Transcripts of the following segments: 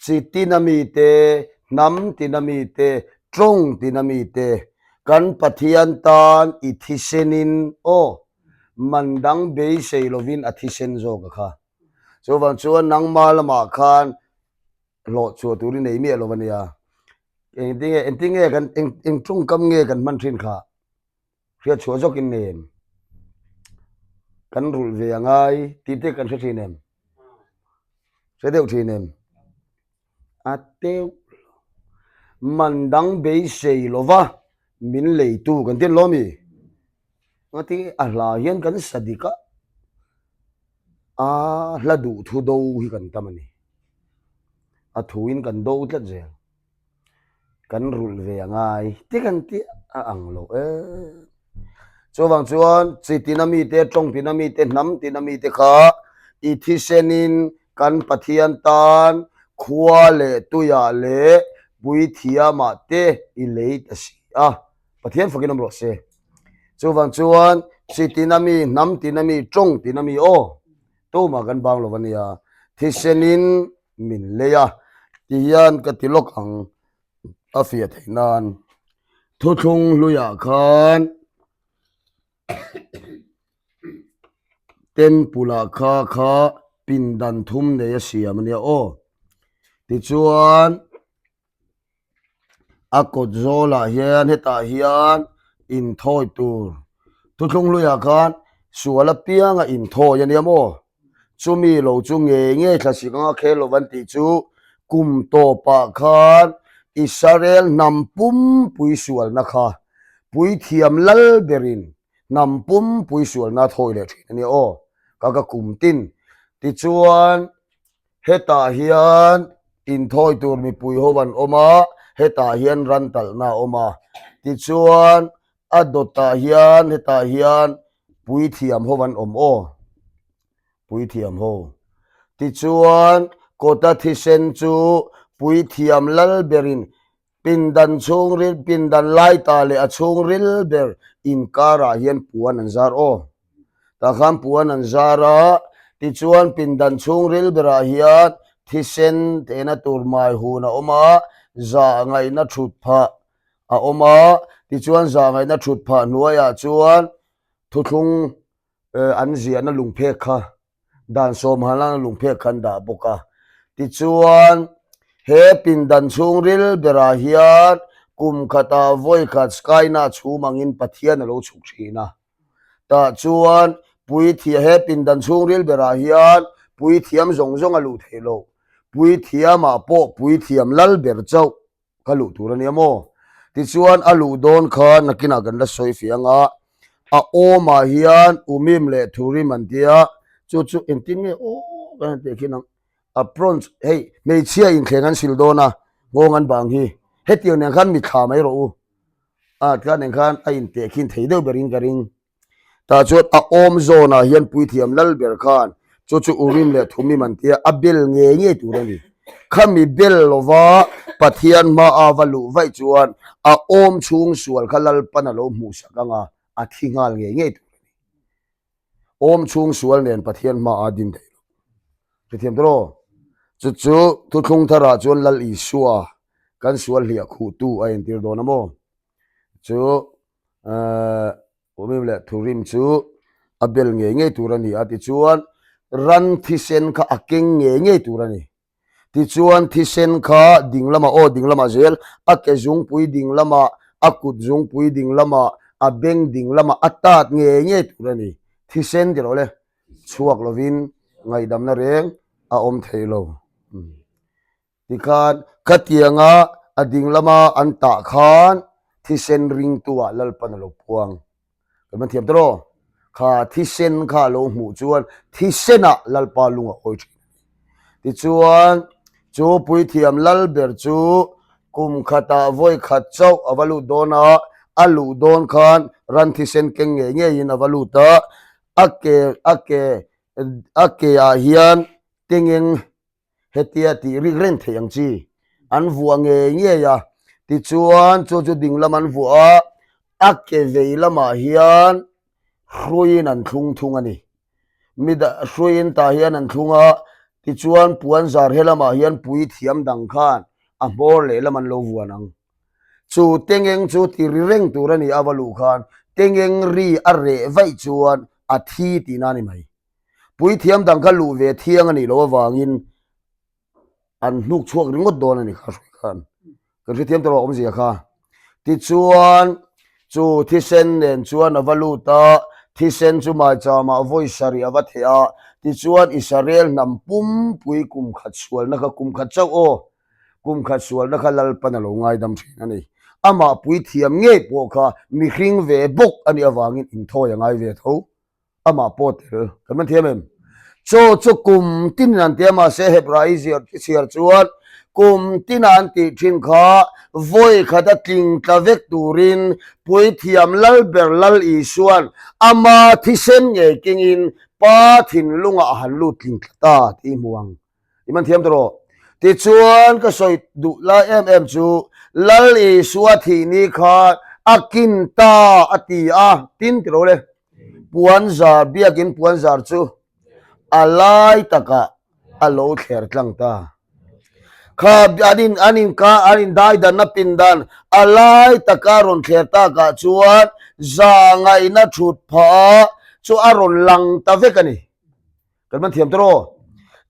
Chi tina mite, hnam tina mite, tawng tina mite, kan Pathian tan i thisenin, aw, man dang beisei lovin a thisen zawk a kha. Chuvang chuan nangma lamah khan hlawh chhuah tur i nei miah lo a nia. Engtinge, engtinge kan, eng, eng tawngkam nge kan hman thin kha? Hriat chhuah zawkin nei em? Kan rulh ve a ngai tih te kan hre thin em? Hre deuh thin em? A teuh lo. Man dang beisei lova min leitu kan ti lo mi? Engati a hla hian kan sa dik a, a hla duh thu do hi kan tam a ni. A thuin kan do tlat zel. Kan rulh ve a ngai ti kan ti a ang lo em. Chuvang chuan chi tina mite, tawng tina mite, hnam tina mite kha i thisenin kan Pathian tan khua leh tuiah leh puithiamah te i lei ta si a. Pathian fakin awm rawh se. Chuvang chuan chi tina mi, hnam tina mi, tawng tina mi aw tumah kan bang lo a nia. Thisenin min lei a ti hian ka ti lawk ang a fiah theih nan thuthlung hluiah khan temple ah kha kha pindan thum nei a siam a nia aw tichuan. A kawt zawlah hian hetah hian inthawi tur thuthlung hluiah khan sual apianga inthawi a nia maw chumi lo chu ngei ngei thlasik anga khel lo an tih chu kum tawpah khan Israel hnam pumpui sualna kha puithiam lal berin hnam pumpui sualna a thawi leh thin a nia aw ka ka kum tin tichuan. Hetah hian inthawi tur mipui ho an awm a, hetah hian ran talhna a awm a. Tichuan a dawtah hian hetah hian puithiam ho an awm aw, puithiam ho. Tichuan kawta thisen chu puithiam lal berin Pindan chhungril, pindan laita leh a chhungril ber inkarah hian puan an zar aw. Tah khan puan an zar a, tichuan pindan chhungril berah hian thisen tehna tur mai hun a awm a, zah ngaihna thut phah a awm a, tichuan zah ngaihna thut phah hnuaiah chuan thuthlung an ziahna lungphek kha Dan sawmhalana lungphek khan dah bawk a. Tichuan, he pindan chhungril berah hian kum khatah vawi khat Skyna chhum angin Pathian a lo chhuk thin a. Tah chuan puithiam he pindan chhungril berah hian puithiam zawng zawng a luh theih loh. Puithiamah pawh puithiam lal ber chauh ka luh tur a nia maw? Tichuan a luh dawn kha nakinah kan la sawi fih ang a, a awmah hian Umim leh Thurim an ti a, chu chu engtin nge aw kan han tih khin ang, a bronze hei hmeichhia inthleng an sil dawn a, nghawng an bang hi, hetiang nen khan mitthla mai rawh u, a tlan nen khan a inteh khin thei deuh berin ka ring. Tah chuan a awm zawnah hian puithiam lal ber khan chu chu Urim leh Thumim an tia a bel ngei ngei tur a ni. Khami bel lova Pathian hmaa va luh vaih chuan a awm chhung sual kha Lalpan a lo hmuhsak ang a, a thi nghal ngei ngei tur a ni. Awm chhung sual nen Pathian hmaa din theih loh. Hrethiam tawh aw? Chu chu thuthlung tharah chuan Lal Isua kan sual hliah khuhtu a entir dawn a maw? Chu Urim leh Thurim chu a bel ngei ngei tur a ni a, tichuan ran thisen kha a keng ngei ngei tur a ni. Tichuan thisen kha ding lamah aw ding lamah zel, a ke zungpui ding lamah, a kut zungpui ding lamah, a beng ding lamah a tat ngei ngei tur a ni. Thisen ti rawh le, chhuak lovin ngaihdamna reng a awm thei lo. Tikhan khatianga a ding lama an tah khan thisen ringtu ah Lalpan a lo puang. Kan man thiam tawh Kha thisen kha a lo hmuh chuan thisenah Lalpa lung a awi thin a ni. Tichuan chu puithiam lal ber chu kum khatah vawi khat chauh a va lut dawn a, a luh dawn khan ran thisen keng ngei ngeiin a va lut a, a ke a ke a ke ah hian tengeng Hetia tih rik reng theih ang chi an vuah ngei ngei a, tichuan chu chu ding lam an vuah a, a ke vei lamah hian hruiin an thlung thung a ni. Mida hruiin tah hian an thlung a. Tichuan puanzar he lamah hian puithiam dang khan a hmawr lehlam an lo vuan ang. Chu tengeng chu ti ri reng tur a ni a va luh khan tengeng ri a reh vaih chuan a thi tihna a ni mai. Puithiam dang kha luh ve thiang a nih loh avangin an hnuk chhuak ringawt dawn a ni kha hruai khan. Kan hrethiam tawh lo awmzia kha. Tichuan chu thisen nen chuan a va lut a, thisen chu maicham ah vawi sarih a va theh a, tichuan Israel hnam pumpui kum khat sualna kha kum khat chauh aw. Kum khat sualna kha Lalpan a lo ngaidam thin a ni. Amah puithiam ngei pawh kha mihring ve bawk a nih avangin inthawi a ngai ve tho. Amah pawh tel kan man thiam em? Chaw chu kum tinin an ti a, mahse Hebrai ziar chhiar chuan kum tina an tih thin kha vawi khata tling tla vek turin puithiam Lalber Lal Isuan ama thisen ngei kengin Pa thinlungah a han lut tling tla ta tih hmu ang. I man thiam tawh rawh. Tichuan ka sawi duh lai em em chu Lal Isua thih ni khan a kin ta a ti a, tin ti lo le. Puanzar, biakin puanzar chu a lai takah a lo thler tlang ta. Kha an in an in ka an in daidanna pindan a lai taka rawn thler takah chuan zahngaihna thut phah chu a rawn lang ta vek a ni. Kan man thiam tawh aw.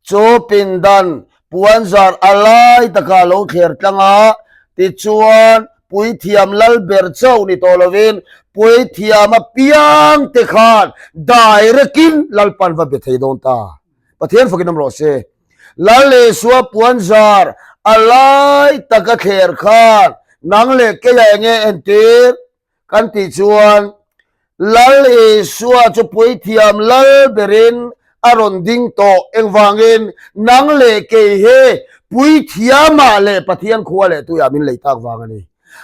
Chu pindan puanzar a lai takah lo thler tlang a, tichuan puithiam lal ber chauh ni tawh lovin puithiam apiang te khan direct-in Lalpan va be thei dawn ta. Pathian fakin awm rawh se. Lal Isua puanzar a lai taka thler khan nang leh keia enge entir? Kan tih chuan Lal Isua chu puithiam lal berin a rawn ding tawh. Engvangin nang leh kei hi puithiamah leh Pathian khua leh tuiah min lei tak vang a ni.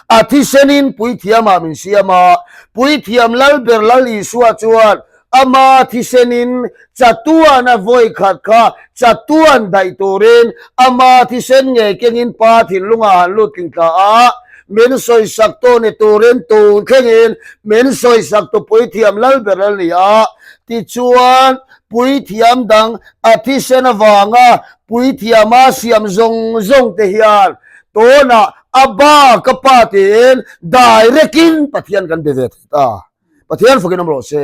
A thisenin puithiamah min siam a, puithiam lal ber Lal Isua chuan ama thisenin chatuan a vawi khat kha chatuan daih turin ama thisen ngei kengin Pa thinlungah han lut tling thla a, min sawisak tu ni turin tun thlengin min sawisak tu puithiam lal ber a ni a, tichuan puithiam dang a thisen avanga puithiama siam zawng zawng te hian tunah Abba ka pa tiin direct in Pathian kan be ve thei ta. Pathian fakin awm rawh se.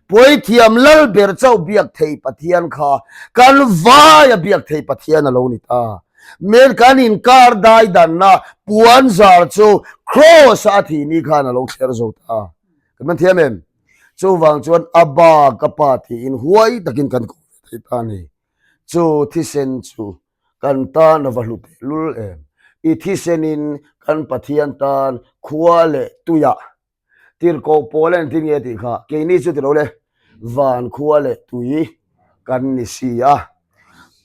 Puithiam lal ber chauh biak thei Pathian kha kan vaia biak thei Pathian a lo ni ta. Men kan inkar dai danna puan zar chu Kraws a thih ni khan a lo thler zo ta. Kan man thiam em? Chuvang chuan Abba ka pa tiin huai takin kan ko ve thei ta a ni. Chu thisen chu kan tan a va hlu tehlul em? I thisenin kan Pathian tan khua leh tuiah Tirhkoh pawl a entir nge tih kha keini chu ti lo le, van khua leh tui kan ni si a.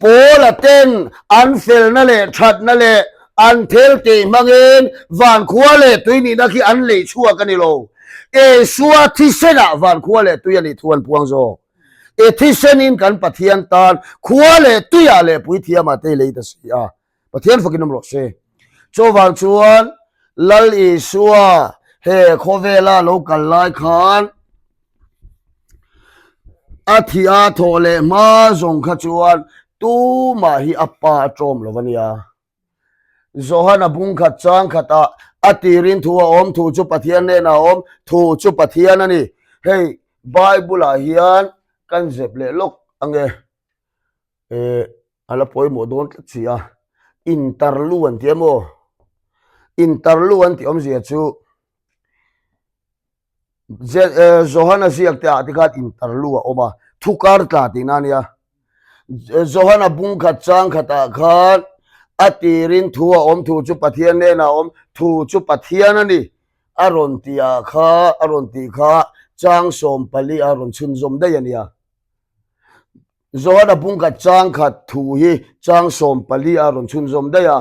Paula ten an felna leh thatna leh an thel tih hmangin van khua leh tui nihna khi an lei chhuak a ni lo. Isua thisenah van khua leh tui a nih thu an puang zawk. I thisenin kan Pathian tan khua leh tuiah leh puithiamah te i lei ta si a. Pathian fakin awm rawh se. Chuvang chuan Lal Isua he khawvela lo kal lai khan a thih a thawh leh hma zawng kha chuan tumah hi a pa a ṭawm lo a nia. Johana bung khat chang khatah a tirin thu a awm, thu chu Pathian hnenah a awm, thu chu Pathian a ni. Hei Bible-ah hian kan zep leh lawk ange. Eh a la pawimawh dawn tlat si a, interlu an ti emaw? Interlu an tih awmzia chu Johana ziak te ah te khan interlu a awm a, thu kar tla tihna a nia. Johana bung khat chang khatah khan a tirin thu a awm, thu chu Pathian hnenah a awm, thu chu Pathian a ni a rawn tih ah kha a rawn tih kha chang 14 a rawn chhunzawm daih a nia. Johana bungkhat chang khat thu hi chang 14 a rawn chhunzawm daih a,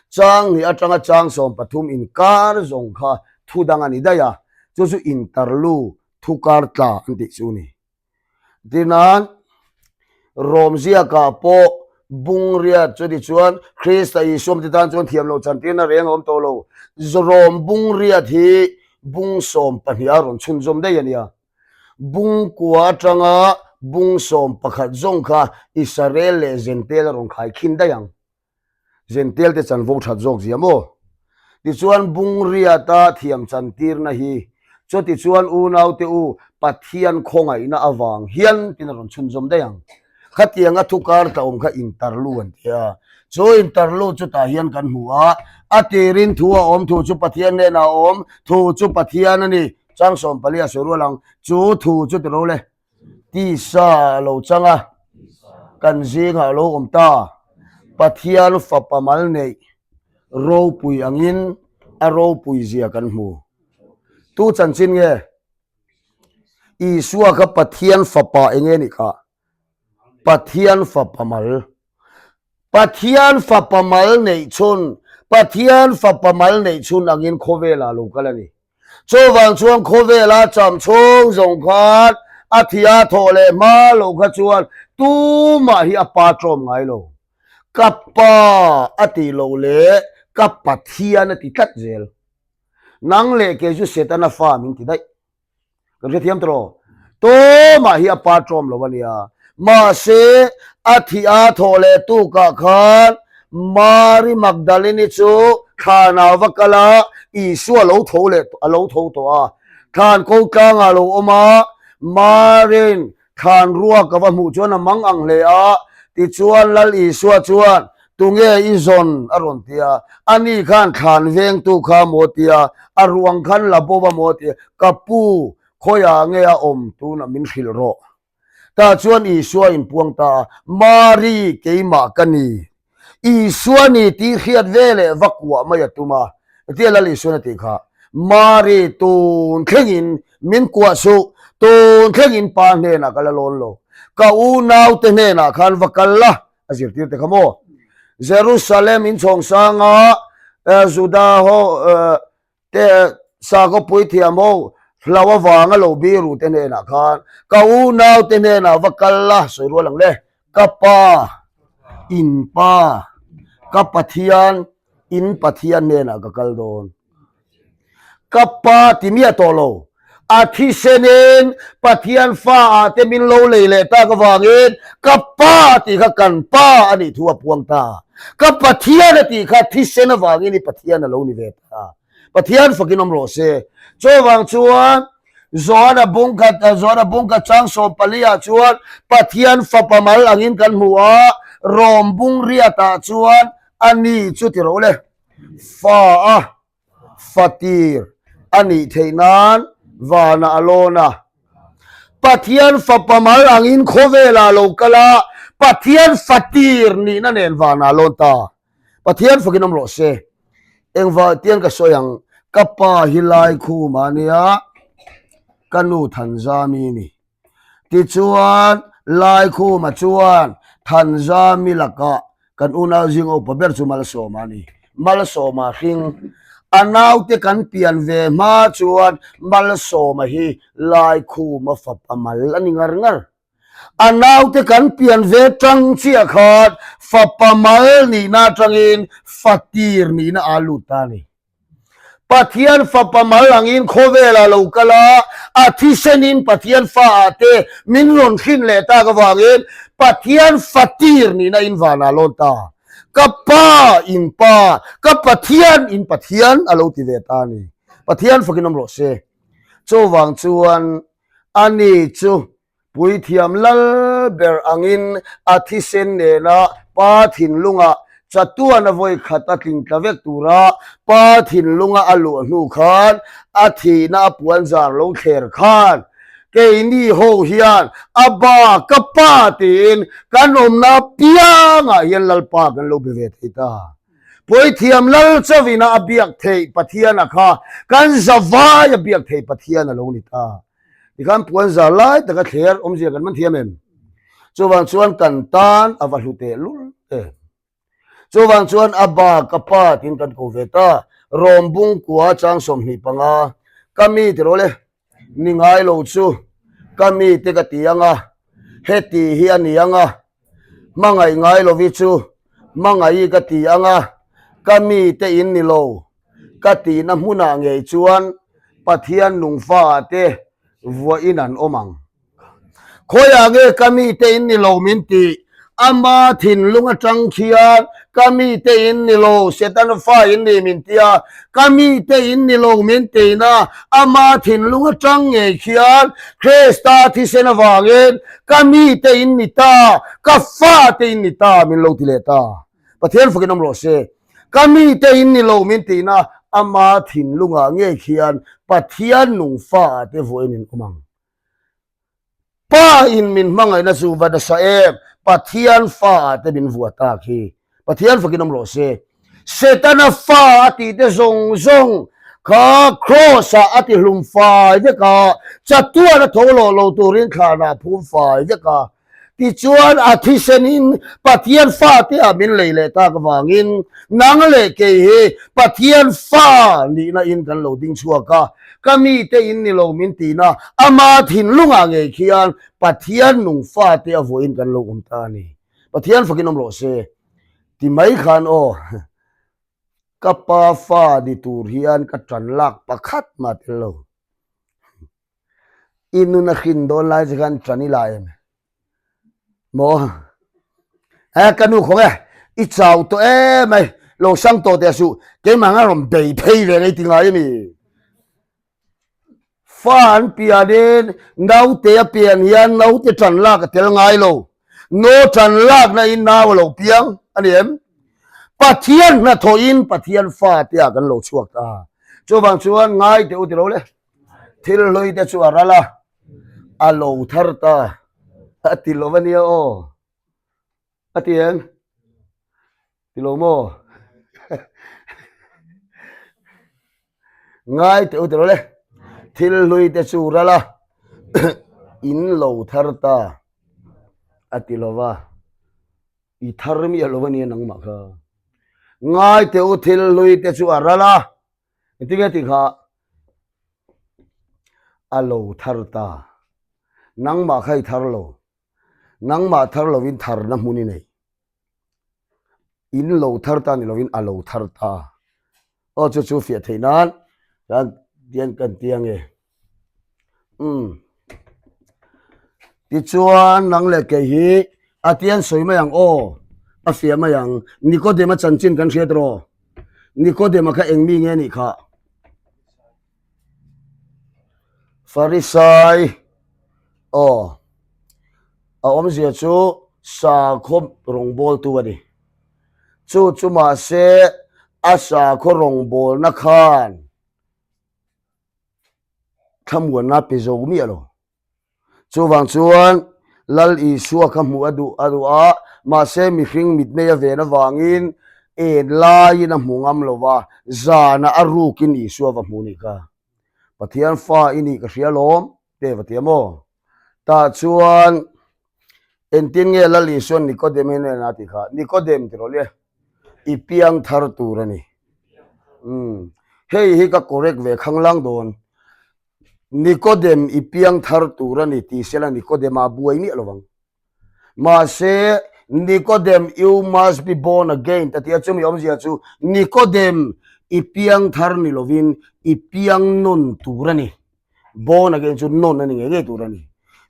chang hnih atanga chang 13 inkar zawng kha thu dang a ni daih a, chu chu interlu thu kar tla an tih chu a ni. Tinan, Rom ziakah pawh bung riat chuti chuan Krista Isua te tan chuan thiam loh chantirna reng a awm tawh lo. Rom bung riat hi bung 12 a rawn chhunzawm daih a nia. Bung kua atanga Bung 11 zawng kha Israel leh Zentel a rawn khai khin daih ang. Zentel te chanvo that zawk zia maw? Tichuan bung riata thiam chantirna hi chutichuan unaute u Pathian khawngaihna avang hian tin a rawn chhunzawm daih ang. Khatianga thu kar tla awm kha interlu an ti a. Chu interlu chutah hian kan hmu a, a tirin thu a awm, thu chu Pathian hnenah a awm, thu chu Pathian a ni. Chang 14 a sawi rual ang, chu thu chu ti lo le. Tisa a lo chang a, kan zingah a lo awm ta. Pathian fapa mal neih ropui angin a ropui zia kan hmu. Tu chanchin nge? Isua kha Pathian fapa eng nge nih kha? Pathian fapa mal. Pathian fapa mal neih chhun, Pathian fapa mal neih chhun angin khawvelah lo kal a ni. Chuvang chuan khawvela cham chhung zawng khan a thia thawh leh hma lo kha chuan tumah hi a pa tlawm ngai lo. Ka pa a tih loh leh ka Pathian a ti tlat zel. Nang leh kei chu Setana fa min ti daih. Kan hrethiam tawh. Tumah hi a pa tlawm lo a nia. Mahse, a thih a thawh leh tukah khan Mari Magdalene chu thlanah va kal a, Isua lo tho leh a lo tho tawh a. Thlan ko tlangah a lo awm a, Mari'n thlan ruak a va hmuh chuan a mang ang hle a. Tichuan Lal Isua chuan, Tunge i zawn? a rawn ti a. Ani khan thlan vengtu kha maw ti a, a ruang khan la bo a maw ti a, Ka pu, khawiah nge a awm tunah min hrilh rawh. Tah chuan Isua inpuang ta a, Mari, keimah ka ni. Isua ni tih hriat ve leh va kuah mai a tum a. Tia Lal Isuan a tih kha, Mari, tun thlengin min kuah suh, tun thlengin pa hnenah ka la lawn lo. Ka unaute hnenah khan va kal la, a zirtir te kha maw. Jerusalem inchhawng sanga Juda ho Te sakhaw puithiam ho hlau avanga lo biru te hnenah khan ka unau te hnenah va kal la sawi rual ang le ka pa in pa ka Pathian in Pathian hnenah ka kal dawn ka pa ti miah tawh lo a thisenin Pathian fa ah te min lo lei leh tak avangin ka pa tih kha kan pa a nih thu a puang ta ka Pathian a tih kha thisen avangin i Pathian a lo ni ve ta Pathian fakin awm rawh se chuvang chuan Johana bungkhat Johana bungkhat chang 14 ah chuan Pathian fapa mal angin kan hmu a Rom bung riatah chuan ani chu ti rawh le fa a Fatir a nih theih nan vanah a lawn a. Pathian fapa mal angin khawvelah a lo kal a, Pathian fatir nihna nen vanah a lawn ta. Pathian fakin awm rawh se. Engvah tiang ka sawi ang, ka pa hi Laikhuma a nia, ka nu Thanzami a ni. Tichuan, Laikhuma chuan Thanzami lakah kan unau zing upa ber chu Malsawma a ni. Malsawma hring a naute kan pian ve hma chuan Malsawma hi Laikhuma fapa mal a ni ngar ngar. A naute kan pian ve tang chiah khan fapa mal nihna atangin fatir nihna aa lut ta a ni. Pathian fapa mal angin khawvelah lo kal a, a thisenin Pathian fa ah te min rawn hrin leh tak avangin Pathian fatir nihna in vanah lawn ta. Ka pa in pa, ka Pathian in Pathian a lo ti ve ta a ni. Pathian fakin awm rawh se. Chuvang chuan ani chu Puithiam lal ber angin a thisen nena Pa thinlunga chatuan a vawi khat a tling tla vek tura Pa thinlunga a luh hnu khan a thihna a puanzar lo thler khan keini ho hian a ba ka pa tiin kan awmna piangah hian Lalpa kan lo be ve thei ta. Puithiam lal chauhina a biak theih Pathiana kha kan zavai a biak theih Pathian a lo ni ta. Tikhan puan zar lai taka thler awmzia kan man thiam em? Chuvang chuan kan tan a va hlu teh lul em. Chuvang chuan a ba ka pa tiin kan ko ve ta. Rawm bung kua chang 25 ka mi ti rawh le ni ngai lo chu ka mi te ka ti ang a, heti hi a ni ang a, hmangaih ngai lovi chu hmangaih ka ti ang a, ka mi te in ni lo. Ka tihna hmunah ngei chuan Pathian nungfa ah te vuahin an awm ang. Khawiah nge ka mite in ni lo min tih? Ama thinlung atang khian ka mite in ni lo, Setana fa in ni min ti a, ka mite in ni lo min tiin a, ama thinlung atang ngei khian Krista thisen avangin ka mite in ni ta, ka fate in ni ta min lo ti leh ta. Pathian fakin awm rawh se. Ka mite in ni lo min tiin a, ama thinlungah ngei khian Pathian nung fa te vawiin in awm ang. Pa in min hmangaihna chu va nasa em, Pathian fa ah te min vuah tak hi. Pathian fakin awm rawh se. Setana fa a tih te zawng zawng kha Kraws ah a ti hlum fai vek a, chatuan a tho lawh lo turin thlan ah a phum fai vek a. Tichuan a thisenin Pathian fate ah min lei leh tak avangin nang leh kei hi Pathian fa nihna in kan lo ding chhuak a, ka mite in ni lo min tina ama thinlungah ngei khian Pathian nung fate a vawiin kan lo awm ta a ni. Pathian fakin awm rawh se. Ti mai khan aw, ka pa fa ni tur hian ka tan lak pakhat mah tel lo. I nun a hrin dawn lai che khan ṭan i la em? Maw? Eh, ka nu khawng e, i chau tawh em mai, lo sang tawh teh suh, keimah anga rawn bei phei ve ngei ti ngai a mi. Fa an pianin naute a pian hian naute ṭan lak a tel ngai lo, no ṭan lakna in nau a lo piang a ni em? Pathian hnathawhin Pathian fa te ah kan lo chhuak ta. Chuvang chuan ngai teh u ti lo le. Thil hlui te chu a ral a, a lo thar ta a ti lo a nia aw. A ti em? Ti lo maw? Ngai teh u ti lo le. Thil hlui te chu ral a, in lo thar ta a ti lo va. I thar miah lo a nia nangmah kha. Ngai teh u thil hlui te chu a ral a. Engtin nge tih kha a lo thar ta. Nangmah kha i thar lo. Nangmah thar lovin tharna hmun i nei. In lo thar ta ni lovin a lo thar ta. Aw chu chu fiah theih nan kan tian kan ti ange. Umm. Tichuan nang leh kei hi a tian sawi mai ang aw, a fiah mai ang. Nikodema chanchin kan hriat rawh. Nikodema kha eng mi nge nih khah? Farisai aw a awmzia chu sakhaw rawngbawltu a ni. Chu chu mahse a sakhaw rawngbawlna khan thlamuanna pe zo miah lo. Chuvang chuan Lal Isua kha hmuh a duh a duh a, mahse mihring mitmei a ven avangin en laiin a hmu ngam lo va, zanah a rukin Isua va hmu nih kha. Pathian fa i nih ka hria lawm, te va ti a maw? Tah chuan engtin nge Lal Isua'n Nikodem hnenah a tih kha? Nikodem ti rawh le, i piang thar tur a ni. Umm, hei hi ka correct ve khanglang dawn. Nikodem i piang thar tur a ni tih sela Nikodem-a buai miah lo vang. Mahse, Nikodem you must be born again ta tia chumi awmzia chu Nikodem i piang thar ni lovin i piang nawn tur a ni. Born again chu nawn a ni ngei ngei tur a ni.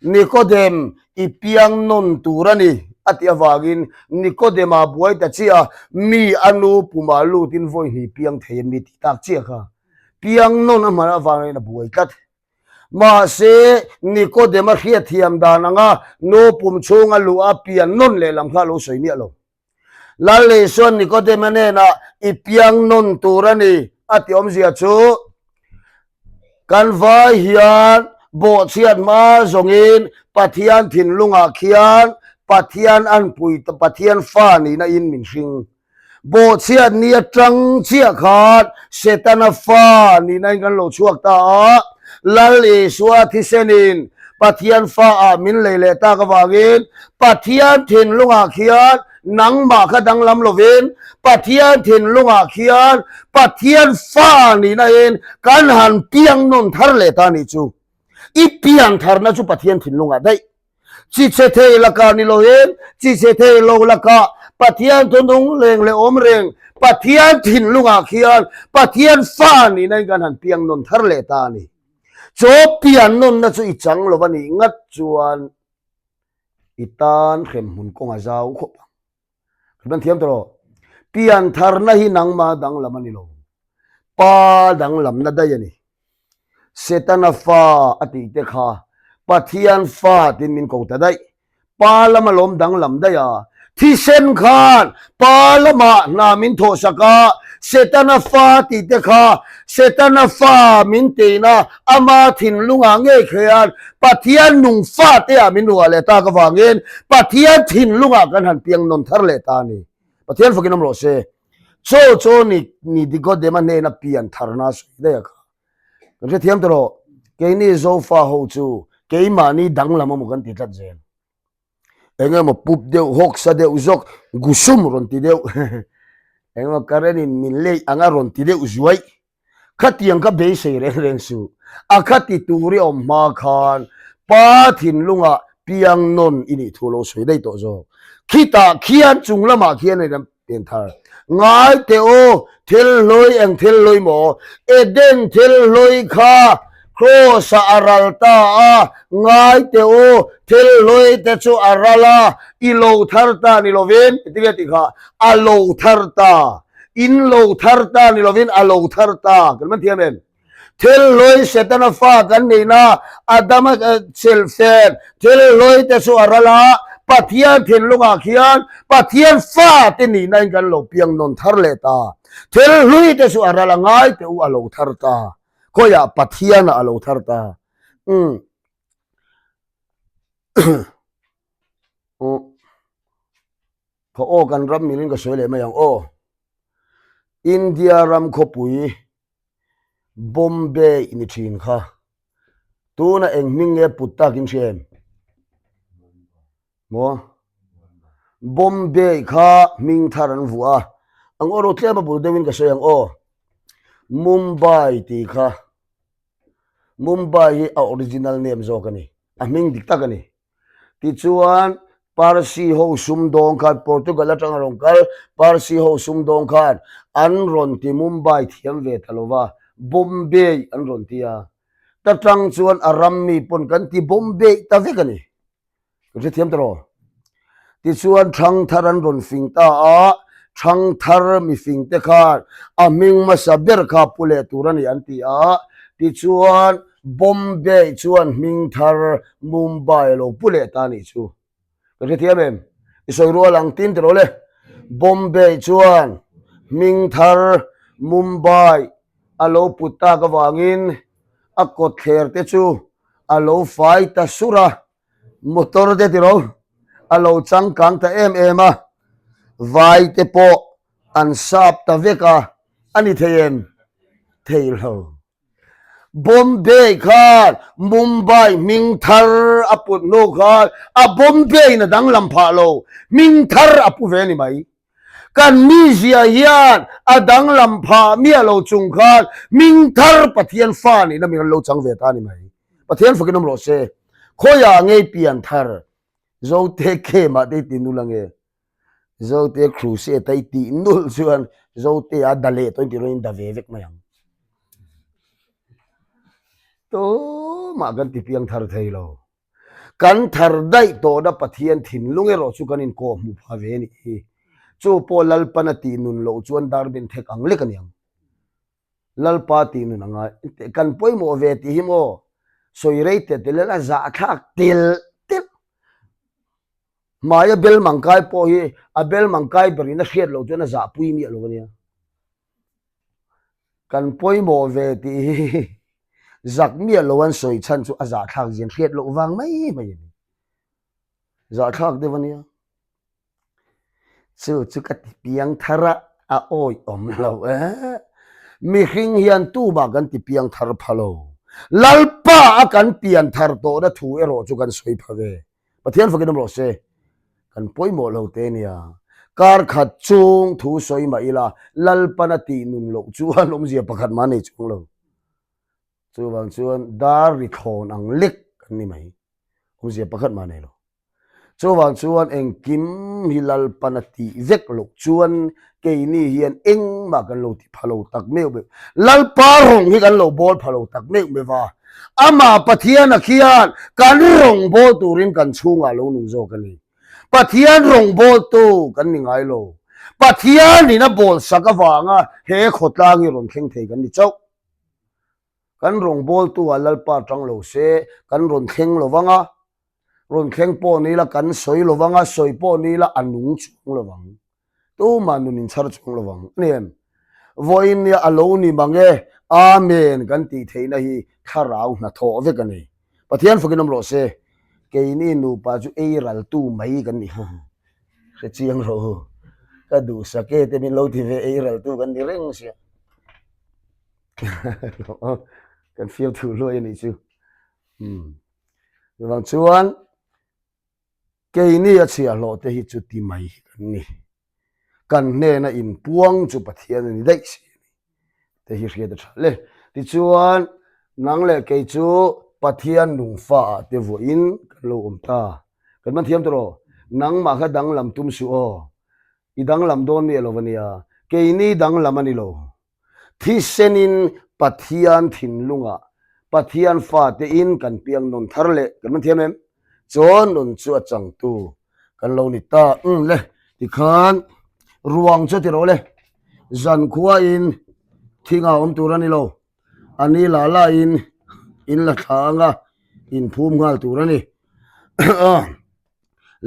Nikodem i piang nawn tur a ni a tih avangin Nikodem-a buai ta chiah a, mi a nu pumah lutin vawi hnih piang thei a mi tih tak chiah kha. Piang nawn a hman avangin a buai tlat. Mahse, Nikodema hriatthiam dan anga nu pum chhunga luh a pian nawn lehlam kha a lo sawi miah lo. Lal Isua'n Nikodema hnenah i piang nawn tur a ni a tih awmzia chu, Kan vai hian bawhchhiat hma zawngin Pathian thinlungah khian Pathian anpui Pathian fa nihna in min hring. Bawhchhiat ni atang chiah khan Setana fa nihna in kan lo chhuak ta a, Lal Isua thisenin Pathian fa ah min lei leh tak avangin Pathian thinlungah khian nangmah kha danglam lovin Pathian thinlungah khian Pathian fa nihna in kan han piang nawn thar leh ta nih chu. I piang tharna chu Pathian thinlungah daih. Chi chhe thei lakah ni loin chi chhe thei lo lakah Pathian thunung leng leh awm reng Pathian thinlungah khian Pathian fa nihna in kan han piang nawn thar leh ta a ni. Chaw pian nawnna chu i chang lo a nih ngat chuan. I tan hremhmun kawng a zau khawp ang. Kan ban thiam tawh. Piantharna hi nangma danglam a ni lo. Pa danglamna daih a ni. Setana fa a tih te kha Pathian fa tiin min ko ta daih. Pa lama lawm danglam daih a. Thisen khan pa lamah hna min thawhsak a, Setana fa tih te kha Setana fa min teina ama thinlungah ngei khian Pathian nung fa te ah min ruah leh tak avangin Pathian thinlungah kan han piang nawn thar leh ta a ni. Pathian fakin awm rawh se. Chaw chaw ni ni Nikodema hnena pian tharna a sawi daih a kha. Kan hrethiam ta rawh, keini Zofa ho chu keimahni danglam emaw kan ti tlat zel. Eng emaw pup deuh, hawksa deuh zawk, gusum rawn ti deuh, eng emaw current in min leih anga rawn ti deuh zuaih. Khatiang ka beisei reng reng suh. A khati tur i awm hma khan pa thinlungah piang nawn i nih thu lo sawi daih tawh zawk. Khitah khian chung lamah khian a inram pian thar. Ngai teh u, thil hlui eng thil hlui maw? Eden thil hlui kha Kraws-ah a ral ta a, ngai teh u, thil hlui te chu a ral a, i lo thar ta ni lovin, engtin nge tih kha, a lo thar ta. In lo thar ta ni lovin a lo thar ta kan man thiam em? Thil hlui Setana fa kan nihna Adama silfen thil hlui te chu a ral a, Pathian thinlungah khian Pathian fa te nihna in kan lo piang nawn thar leh ta. Thil hlui te chu a ral a ngai teh u a lo thar ta. Khawiah Pathianah a lo thar ta. Umm. Khaw aw kan ram milin ka sawi leh mai ang aw. India ram khawpui Bombay ni thin kha tuna eng hming nge put takin hria em? Maw? Bombay kha hming thar an vuah a, ang aw ro tlem a bul deuhin ka sawi ang aw. Mumbai tih kha Mumbai hi a original name zawk a ni, a hming dik tak a ni. Tichuan, Parsi ho sumdawng khan, Portugal atanga rawn kal Parsi ho sumdawng khan an rawn ti Mumbai thiam ve ta lo va, Bombay an rawn ti a. Ta tang chuan a ram mi pawn kan ti Bombay ta vek a ni. Kan hrethiam ta rawh. Tichuan Thangthar an rawn fing ta a, Thangthar mifing te khan a hming hmasa ber kha pu leh tur a ni an ti a. Tichuan Bombay chuan hming thar Mumbai a lo pu leh ta a nih chu. Ka hrethiam em? I sawi rual ang tin tiraw le. Bombay chuan hming thar Mumbai a lo put tak avangin a kawtthler te chu a lo fai ta sur a, motor te tiraw a lo changkang ta em em a, vai te pawh an sap ta vek a, a ni thei em? Thei lo. Bombay khan Mumbai hming thar a put hnu khan a Bombay in a danglam phah lo, hming thar a pu ve a ni mai. Kan mizia hian a danglam phah miah lo chung khan hming thar Pathian fa nihna min an lo chang ve ta a ni mai. Pathian fakin awm rawh se. Khawiah ngei pian thar Zote Kemah te i ti nul ange. Zote crusade a i tih nulh chuan Zote a da leh tawh in tih rualin da ve vek mai ang. Tumah kan ti piang thar thei lo. Kan thar daih tawhna Pathian thinlung erawh chu kan inkawh hmuh pha ve a nih hi. Chu pawh Lalpan a tih nun loh chuan darbin thek ang lek a ni ang. Lalpa tih nun a ngai. Kan pawimawh ve tih hi maw sawi rei teh tel hian a zahthlak telh telh. Hmaia bel mangkai pawh hi a bel mangkai berin a hriat loh chuan a zahpui miah lo a nia. Kan pawimawh ve tih hi zak miah lo an sawi chhan chu a zahthlak zin hriat loh vang mai mai a ni. Zahthlak deuh a nia. Chu chu ka ti piang thar a, a awi awm lo e. Mihring hian tumah kan ti piang thar pha lo. Lalpa a kan pian thar tawhna thu erawh chu kan sawi pha ve. Pathian fakin awm rawh se. Kan pawimawh lo te nia. Kar khat chung thu sawi mah ila, Lalpan a tih nun loh chuan awmzia pakhat mah nei chuang lo. Chuvang chuan dar ri thlawn ang lek kan ni mai. Awmzia pakhat mah nei lo. Chuvang chuan engkim hi Lalpan a tih vek loh chuan keini hian engmah kan lo ti pha lo tak meuh meuh. Lalpa rawng hi kan lo bawl pha lo tak meuh meuh a. Amah Pathiana khian kan rawng bawl turin kan chhungah lo nung zawk a ni. Pathian rawngbawltu kan ni ngai lo. Pathianin a bawlsak avanga he khawtlang hi rawn thleng thei kan ni chauh. Kan rawngbawltu ah Lalpa tang lo se, kan rawn thleng lo vang a, rawn thleng pawh ni ila kan sawi lo vang a, sawi pawh ni ila a nung chuang lo vang. Tumah nun inchhar chuang lo vang a ni em? Vawiin nia a lo ni mang e, Amen kan tih theihna hi thlarau hnathawh vek a ni. Pathian fakin awm rawh se, keini nupa chu ei raltu mai kan ni. Hre chiang rawh u, ka duhsak e te min lo ti ve ei raltu kan ni reng sia. Kan fiam thuh hluai a nih chu. Chuvang chuan Keini a chhiahhlawh te hi chu ti mai hi kan ni. Kan hnena inpuang chu Pathian a ni daih si a ni. Te hi hriat a tha hle. Tichuan, nang leh kei chu Pathian nungfa ah te vuahin kan lo awm ta. Kan man thiam tawh rawh. Nangmah kha danglam tum suh aw. I danglam dawn miah lo a nia. Keini danglam a ni lo. Thisenin Pathian thinlungah Pathian fate in kan piang nawn thar leh kan man thiam em? Chaw nun chu a changtu kan lo ni ta. Umm le, tikhan ruang chu ti rawh le, zankhua in thing a awm tur a ni lo, a ni lah lah in in la thla anga in phum nghal tur a ni.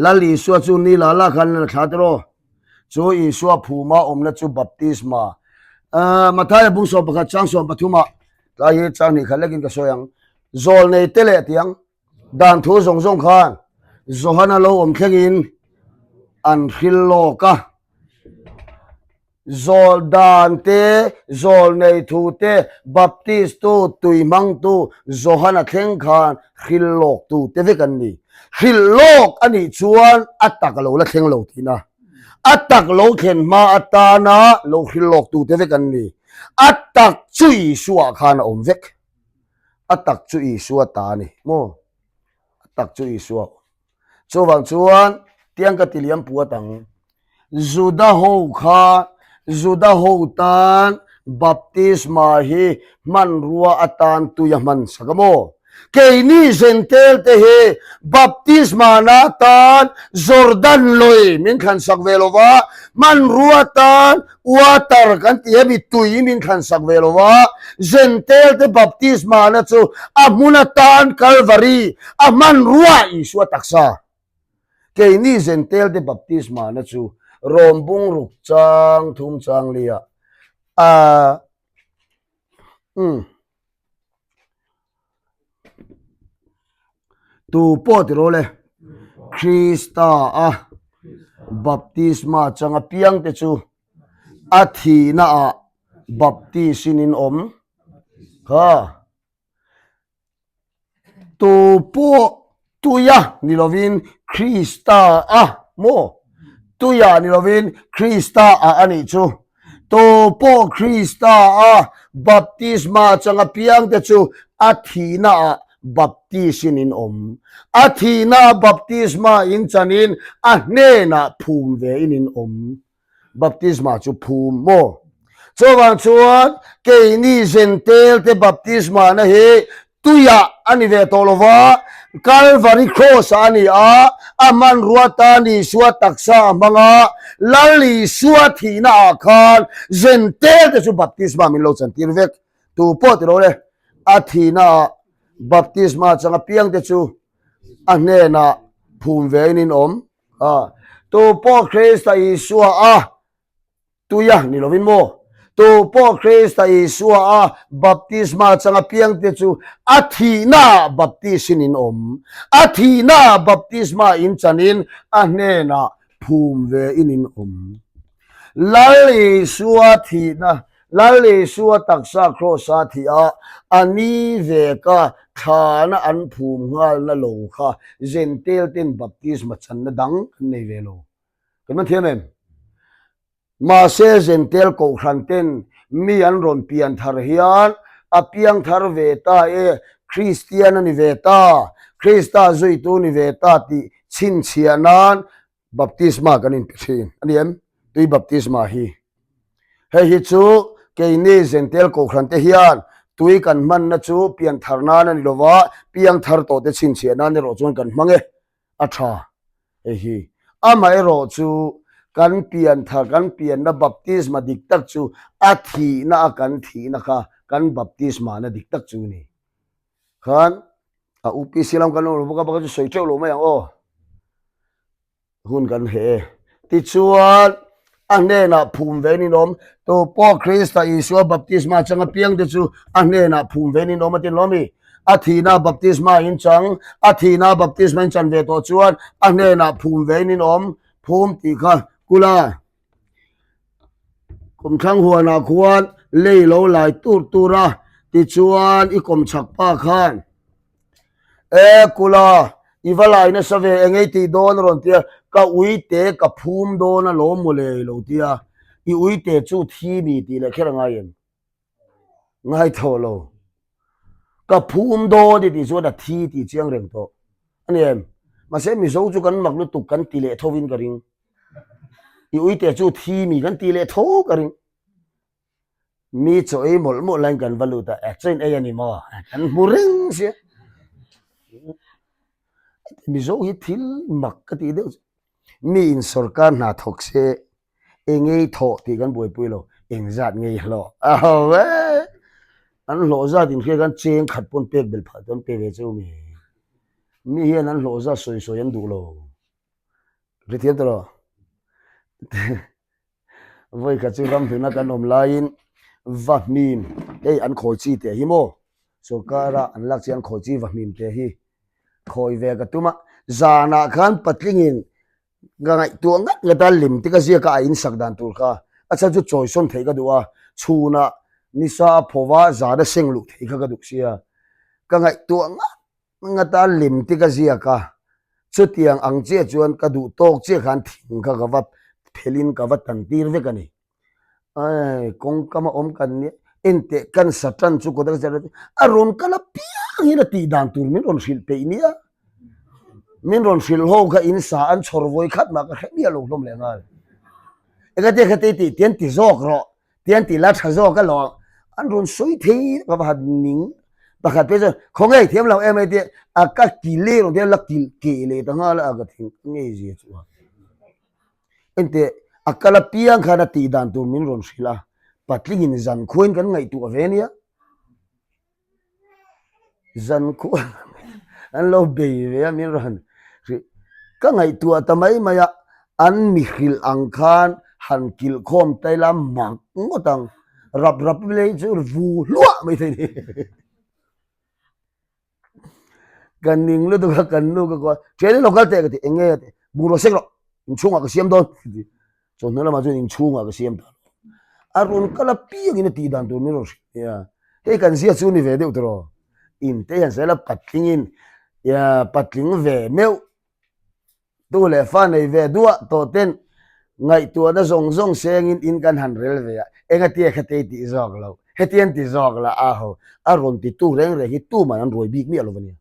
Lal Isua chu ni la la khan la thla tiraw? Chu Isua phuma awmna chu baptisma. Mathaia bung 11 chang 13 ah tlai hi chang hnih khat lekin ka sawi ang. Zawl nei te leh tiang dan thu zawng zawng khan Johana lo awm thlengin an hril lawk a. Zawl dan te, zawl nei thu te, Baptist tu, tui hmang tu, Johana thleng khan hrilh lawk tu te vek an ni. Hrilh lawk a nih chuan a tak a lo la thleng lo tihna. A tak lo thlen hma atana lo hrilh lawk tu te vek an ni. A tak chu Isua khan a awm vek. A tak chu Isua ta a ni maw? A tak chu Isua. Chuvang chuan tiang ka ti liam puat ang. Juda ho kha Juda ho tan baptisma hi hmanrua atan tui a hman sak a maw? Keini Zentel te hi baptisma na tan Jordan lui min thlan sak ve lo va, hmanrua tan water kan ti hemi tui min thlan sak ve lo va, Zentel te baptisma na chu a hmun atan Kalvari a hmanrua Isua taksa. Keini Zentel te baptisma na chu Rom bungruk chang thum chang lia a umm tu pawh ti rawh le Krista a baptisma chang apiang te chu a thihna ah baptis in in awm kha. Tu pawh tuia ni lovin Krista a maw? Tuia ni lovin Krista a a nih chu. Tu pawh Krista a baptisma changa piangte chu a thihnaah baptisin in awm. A thihnaah baptisma in chanin a hnenah phum vein in awm. Baptisma chu phum maw? Chuvang chuan keini Zentel te baptisma na hi tuiah a ni ve tawh lo va, Kalvari Cross ah a ni a, a hmanrua tan Isua taksa a hmang a, Lal Isua thihna ah khan Zentel te chu baptisma min lo chantir vek. Tu pawh ti lo le, a thihna ah baptisma chang apiang te chu a hnenah phum ve in in awm. A, tu pawh Krista Isua a tuia ni lovin maw? Tu pawh Krista Isua a baptisma changa piangte chu a thihnaah baptisin in awm. A thihnaah baptisma in chanin a hnenah phum ve in in awm. Lal Isua thihna, Lal Isua taksa Kraws-a thih a, a ni ve ka thlana an phum nghalna lo kha Zentel ten baptisma channa dang kan nei ve lo. Kan man thiam em? Mahse Zentel kohhran ten mi an rawn pian thar hian a piang thar ve ta e, Kristian a ni ve ta, Krista zuitu ni ve ta tih. Chhinchhiah nan baptisma kan inpe thin a ni em? Tui baptisma hi. Hei hi chu keini Zentel Kohhran te hian tui kan hmanna chu pianthar nan a ni lova, piangthar tawh te chhinchhiah nan erawh chuan kan hmang e. A tha hei hi. Amaherawh chu kan pianthar, kan pianna baptisma dik tak chu a thihna a kan thihna kha kan baptisma na dik tak chu a ni. Khan a UPC lam kan lo bawk a, bak chu sawi teuh lo mai ang aw. Hun kan heh e. Tichuan a hnenah phum ve in awm, tu pawh Krista Isua baptisma chang apiang te chu a hnenah phum ve in awm a ti lo mi? A thihna baptisma in chang, a thihna baptisma in chan ve tawh chuan a hnenah phum ve in awm, phum tih kha kula. Kumthlang huanah khuan lei lo lai tur tur a, tichuan i kawmchhak pa khan, E Kula, i va lai nasa ve, eng ei tih dawn a rawn ti a, ka uite ka phum dawn a lawm mawle i lo ti a, i uite chu thi mi tih leh kher a ngai em? Ngai thaw lo. Ka phum dawn i tih chuan a thi tih chiang reng tawh. A ni em? Mahse Mizo chu kan mak lutuk kan ti leh tho in ka ring. I uite chu thi mi kan ti leh tho ka ring. Mi chaw ei mawlh mawlh laiin kan va lut a, eh chaw in ei a ni maw? Kan hmu reng sia. Mizo hi thil mak ka tih deuh chu. Mi in sorkar hna thawk se eng ngei thawh tih kan buaipui lo, eng zat ngei hlawh a ho e. An hlawh zat in hria khan cheng khat pawn pek belh phah chuan pe ve cheu mi. Mi hian an hlawh zat sawi sawi an duh lo. Hrethiam ta lo. Vawi khat chu ramhluna kan awm laiin vahmim hei an khawi chi teh hi maw sorkara an lak chi an khawi chi vahmim teh hi khawi ve ka tum a. Zanah khan patlingin Ka ngaihtuah ngat ngat a, lim te ka ziak a, a insak dan tur kha a chhan chu chawisawn theih ka duh a, chhunah nisa a phaw va, zan a seng luh theih kha ka duh sia. Ka ngaihtuah ngat ngat a, lim te ka ziak a, chutiang ang chiah chuan ka duh tawk chiah khan thing kha ka va phelhin ka va tan tir vek a ni. Ai kawngkam a awm kan nia enteh kan satan chu kawt a a rawn kal apiang hian a tih dan tur min rawn hrilh peih nia min rawn hrilh ho kha in sa an chhawr vawi khat mah ka hre miah lo hlawm leh nghal engati khati tih tian ti zawk rawh tian ti la tha zawk alawm an rawn sawi thei ka va han ning pakhat phei chuan khawnge thiam lo em ai tia a ka kil e rawn tia la kilh keh leh ta nghal a ka thing ngei zia chu a. Enteh, a kal apiang khan a tih dan tur min rawn hrilh a, patlingin zankhuain kan ngaihtuah ve nia. Zankhua an lo bei ve a min rawn hrilh. Ka ngaihtuah ta mai mai a, an mi hrilh ang khan han kilh khawm ta ila mak ngawt ang. Rap rap lei chu vu hluah mai thei ni. Kan ning lutuk a kan nu ka kuah thian in lo kal teh ka ti eng nge a ti bungraw sek rawh inchhungah ka siam dawn ka ti chawhnu lamah chuan inchhungah ka siam ta a rawn kal apiang in a tih dan tur min rawn hrilh nia hei kan zia chu ni ve deuh tawh in te hian sela patling in patling ve meuh Tu leh fa nei ve duah tawh ten ngaihtuahna zawng zawng sengin in kan han rel ve a, engatia khatei tih zawk lo, hetiang ti zawk la a ho, a rawn ti tu reng reng hi tuman an ruai bik miah lo a nia.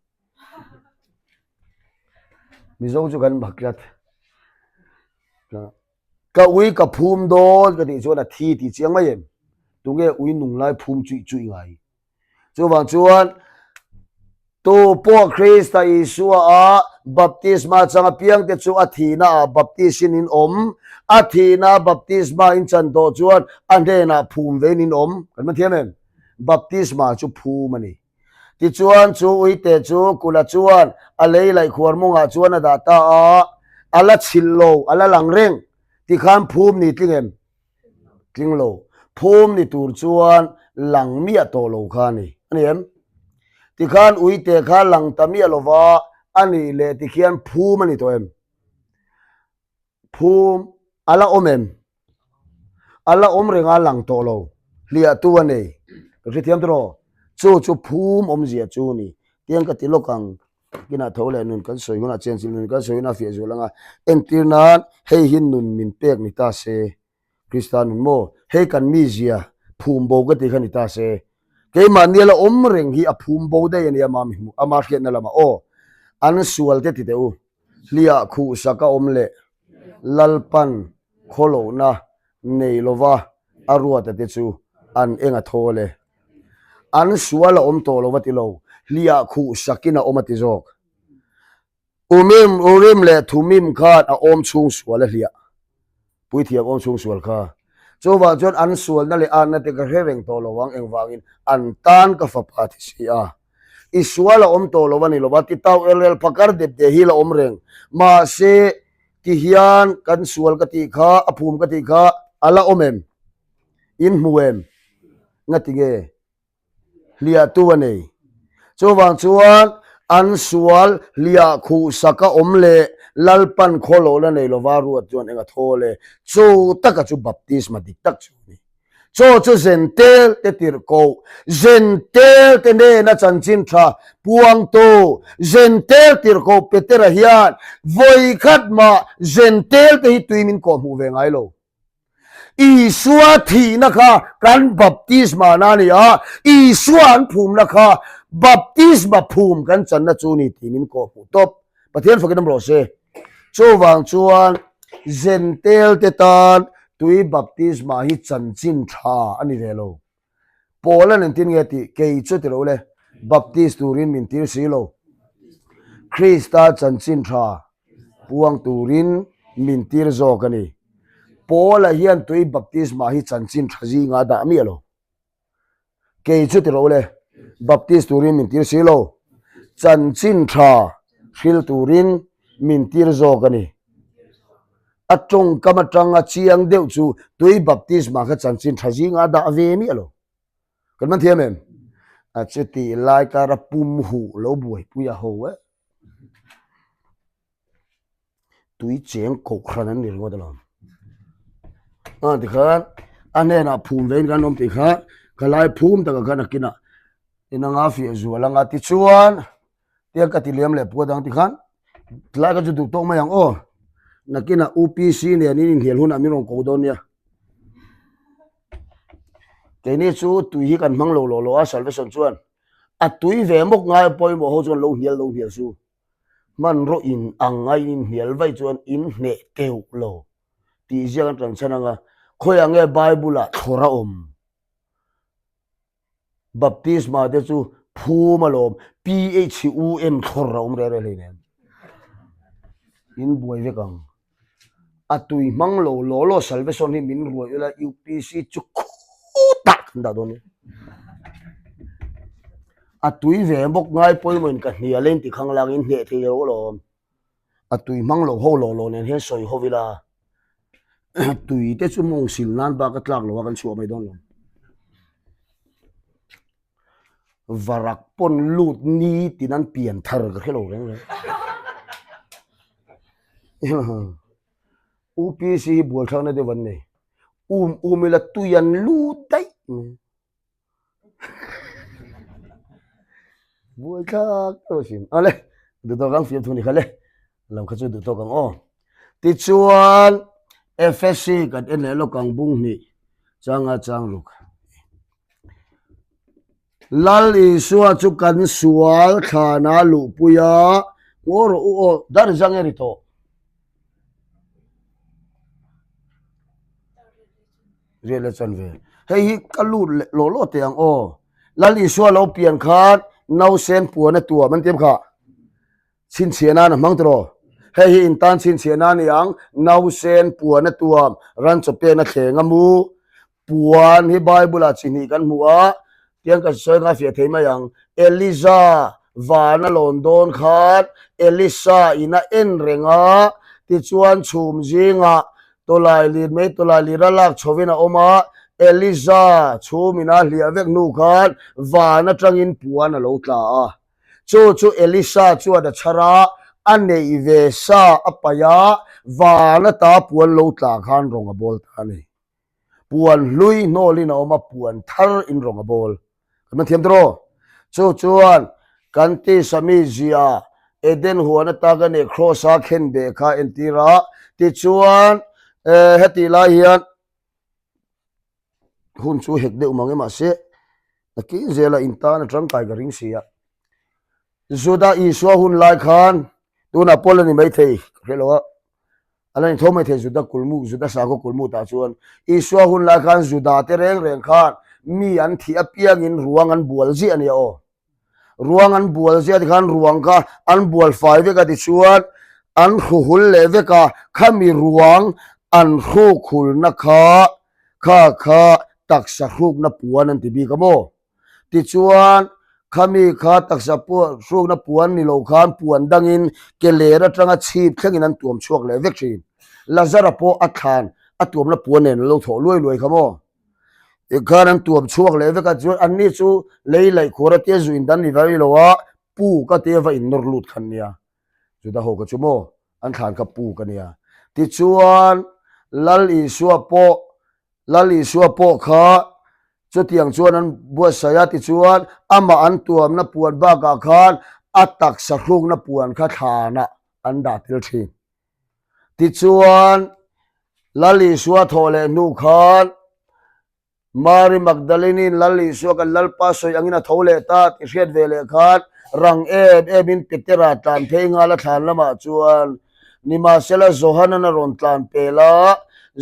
Mizo chu kan bak tlat. Ka ui ka phum dawn ka tih chuan a thi tih chiang mai em? Tunge ui nung lai phum chuih chuih ngai? Chuvang chuan tu pawh Krista Isua a baptisma chang apiangte chu a thihna ah baptisin in awm, a thihna baptisma in chan tawh chuan a hnenah phum vein in awm. Kan man thiam em? Baptisma chu phum a ni. Tichuan chu uite chu kula chuan a lei laih khuar mawngah chuan a dah ta a, a la chhilh lo, a la lang reng. Tikhan phum ni tling em? Tling lo. Phum ni tur chuan lang miah tawh lo kha a ni. A ni em? Tikhan uite kha lang ta miah lo va, a nih leh tikhian phum a ni tawh em? Phum a la awm em? A la awm reng a, lang tawh lo. Hliahtu a nei. Ka hrethiam tawh rawh. Chu chu phum awmzia chu a ni. Tiang ka ti lawk ang. Kinah tho leh nun kan sawi hunah chenchilh nun kan sawi hunah fiah zual anga entir nan hei hi nun min pek ni ta se, Krista nun maw? Hei kan mizia phum bo ka tih kha ni ta se, keimahni la awm reng hi a phum bo daih a ni ama mi hmuh ama hriatna lamah aw an sual te ti teh u. Hliah khuhsak a awm leh Lalpan khawlohna nei lova a ruata te chu an eng a thawl e. An sual a awm tawh lo a ti lo, hliah khuhsakin a awm a ti zawk. Umim, Urim leh Thumim khan a awm chhung sual a hliah. Puithiam awm chhung sual kha. Chuvang chuan an sualna leh atna te ka hre reng tawh lo ang, engvangin an tan ka fapa ti si a. I sual a awm tawh lo a ni lo a, titau elrel phakar dep de hi la awm reng. Mahse, ti hian kan sual ka tih kha, a phum ka tih kha a la awm em? In hmu em? Ngati nge? hliahtu a nei. Chuvang chuan an sual hliah khuhsak a awm leh Lalpan khawlawhna nei lova ruat chuan eng a thawl e. Chu taka chu baptisma dik tak chu a ni. Chaw chu Zentel te tirhkoh, Zentel te nena chanchin tha puangtu, Zentel tirhkoh Petera hian vawikhat mah Zentel te hi tui min kawhhmuh ve ngai lo. Isua thihna kha kan baptisma na a ni a, Isua an phumna kha baptisma phum kan channa chu ni tih min kawhhmuh tawp. Pathian fakin awm rawh se. Chuvang chuan Zentel te tan tui baptisma hi chanchin tha a ni ve lo. Paul an entir nge tih kei chu ti lo le, Baptist turin min tir si lo. Krista chanchin tha puang turin min tir zawk a ni. Paul-a hian tui baptisma hi chanchin tha zinga dah miah lo. Kei chu ti lo le, Baptist turin min tir si lo. Chanchin tha hril turin min tir zawk a ni. A tawngkam atanga chiang deuh chu tui baptisma kha chanchin tha zinga a dah ve miah lo. Kan man thiam em? A chuti lai kara pum huh lo buaipui a ho e. Tui cheng kohhran an ni ringawt alawm. A tikhan a hnenah phum vein kan awm tih kha ka lai phum takah khan a kinah inanga fiah zual anga tichuan Tiang ka ti liam leh puat ang tikhan tlai ka chu duh tawk mai ang aw. Nakinah UPC nen in inhnial hunah min rawn ko dawn nia. Keini chu tui hi kan hmang lo lo lo a salvation chuan a tui ve mawk ngai pawimawh ho chuan lo hnial lo hnial su. Hmanraw in ang a in inhnial vaih chuan in hneh teuh lo tih ziak an tan chhan anga khawiah nge Bible ah thlawr a awm. Baptisma te chu phum alawm PHUM thlawr a awm reh reh hleinem. In buai vek ang. A tui hmang lo law law salvation hi min ruai ula UPC chu khutah kan dah dawn nia. A tui ve bawk ngai pawimawhin ka hnial a inti khang lang in hneh thei lo alawm. A tui hmang lo ho law law nen hian sawi ho ila tui te chu mawng sil nan bak a tlak lo a kan chhuah mai dawn lo. Varak pawn lut ni tin an pian thar ka hre lo reng reng. UPC hi bualthlakna deuh an nei. Um um ila tui an lut daih mai. Buai thlak tawh asin. Awle, duhtawk ang fiamthu ni kha le. Lam kha chu duhtawk ang aw. Tichuan, FSC kan en leh lawk ang bung hnih changa chang ruk. Lal Isua chu kan sual thlana luhpui a, ngaw rawh u aw, dar zang e ri tawh. Riat leh chan ve. Hei hi ka lut leh lawh lawh teh ang aw. Lal Isua lo pian khan nausen puan a tuam an ti em kha. Chhinchhiah nan a hmang tiraw. Hei hi in tan chhinchhiah nan a ni ang. Nausen puan a tuam ran chaw pek na thleng a mu. Puan hi Bible ah chi hnih kan hmu a, tiang ka sawi kha a fiah thei mai ang. Eliza van a lawn dawn khan Elisa in a en reng a, tichuan chhum zingah tawlai lir mai tawlai lir a lak chhovin a awm a, Eliza chhum in a hliah vek hnu khan van atangin puan a lo tla a. Chu chu Elisa chuan a chhar a, a neih ve sa a paih a, van ata puan lo tla khan rawng a bawl ta a ni. Puan hlui hnawlin a awm a, puan thar in rawng a bawl. Kan man thiam tawh. Chu chuan kan tisa mi zia Eden huan ataka nei Kross a khen beh kha entir a, tichuan hetih lai hian hun chu hek deuh mang e mahse nakin zela in tan a tangkai ka ring si a. Juda Isua hun lai khan. Tunah pawh la ni maithei ka hre lo a, a la ni tho maithei Juda kulmu, Juda sakhaw kulmu tah chuan Isua hun lai khan Juda te reng reng khan mi an thih apiangin ruang an bual ziah a nia aw. Ruang an bual ziah tikhan ruang kha an bual fai vek a tichuan an hru hul leh vek a, khami ruang an hruk hulna kha kha kha taksa hrukna puan an ti bik a maw? Tichuan khami kha taksa hrukna puan ni lo khan puan dangin ke ler atanga chhip thlengin an tuam chhuak leh vek thin. Lazara pawh a thlan a tuamna puan nen an lo thawh luai luai kha maw? Tikhan an tuam chhuak leh vek a, chuan anni chu lei laih khuar atia zu indan ni vai lo a, puk atia va innawr lut khan nia. Juda ho kha chu maw an thlan kha puk a nia. Tichuan Lal Isua pawh Lal Isua pawh kha chutiang chuan an buatsaih a, tichuan amah an tuamna puan bakah khan a taksa hrukna puan kha thlanah an dah tel thin. Tichuan, Lal Isua thawh leh hnu khan Mary Magdalene-in Lal Isua kan Lalpa sawi angin a tho leh ta tih hriat ve leh khan rang em emin Petera tlan phei nghal a thlan lamah chuan nimahsela Johanan a rawn tlan pel a,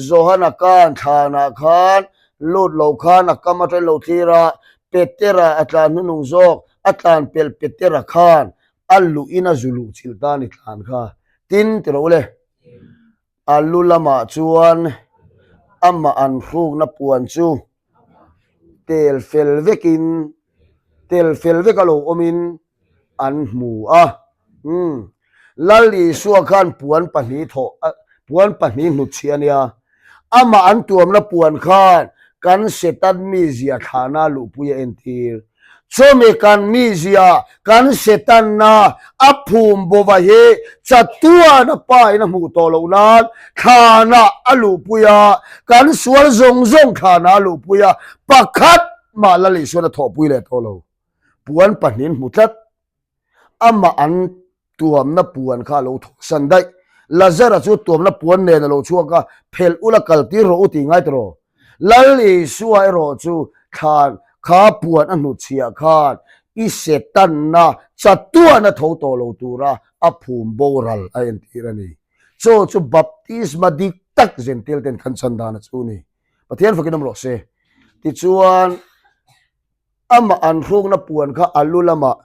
Johana kan thlanah khan lut lo khan a kam atangin lo thlir a, Petera a tlan hnunung zawk a tlan pel Petera khan A luhin a zu luh chilh ta ni tlan kha. Tin, ti rawh u le. A lu lamah chuan amah an hrukna puan chu tel fel vekin, tel fel vek a lo awmin an hmu a. Umm, Lal Isua khan puan pahnih thawh, puan pahnih hnutchhiah a nia. Amah an tuamna puan khan kan Setan mizia thlahna luhpui a entir. Chumi kan mizia, kan Setanna a phum bova hi chatuan a pa in a hmuh tawh loh nan thlahna a luhpui a, kan sual zawng zawng thlahna a luhpui a, pakhat mah Lal Isuan a thawhpui leh tawh lo. Puan pahnihin hmu tlat. Amah an tuamna puan kha a lo thawhsan daih. Lazara chu tuamna puan nen a lo chhuak a, Phelh ula kal tir rawh u tih ngai tawh. Lal Isua erawh chu thlan kha puan a hnutchhiah khan i Setanna chatuan a tho tawh lo tura a phum boral a entir a ni. Chaw chu baptisma dik tak zentel ten kan chan dan a chu ni. Pathian fakin awm rawh se. Tichuan. Amah an hrukna puan kha a lu lamah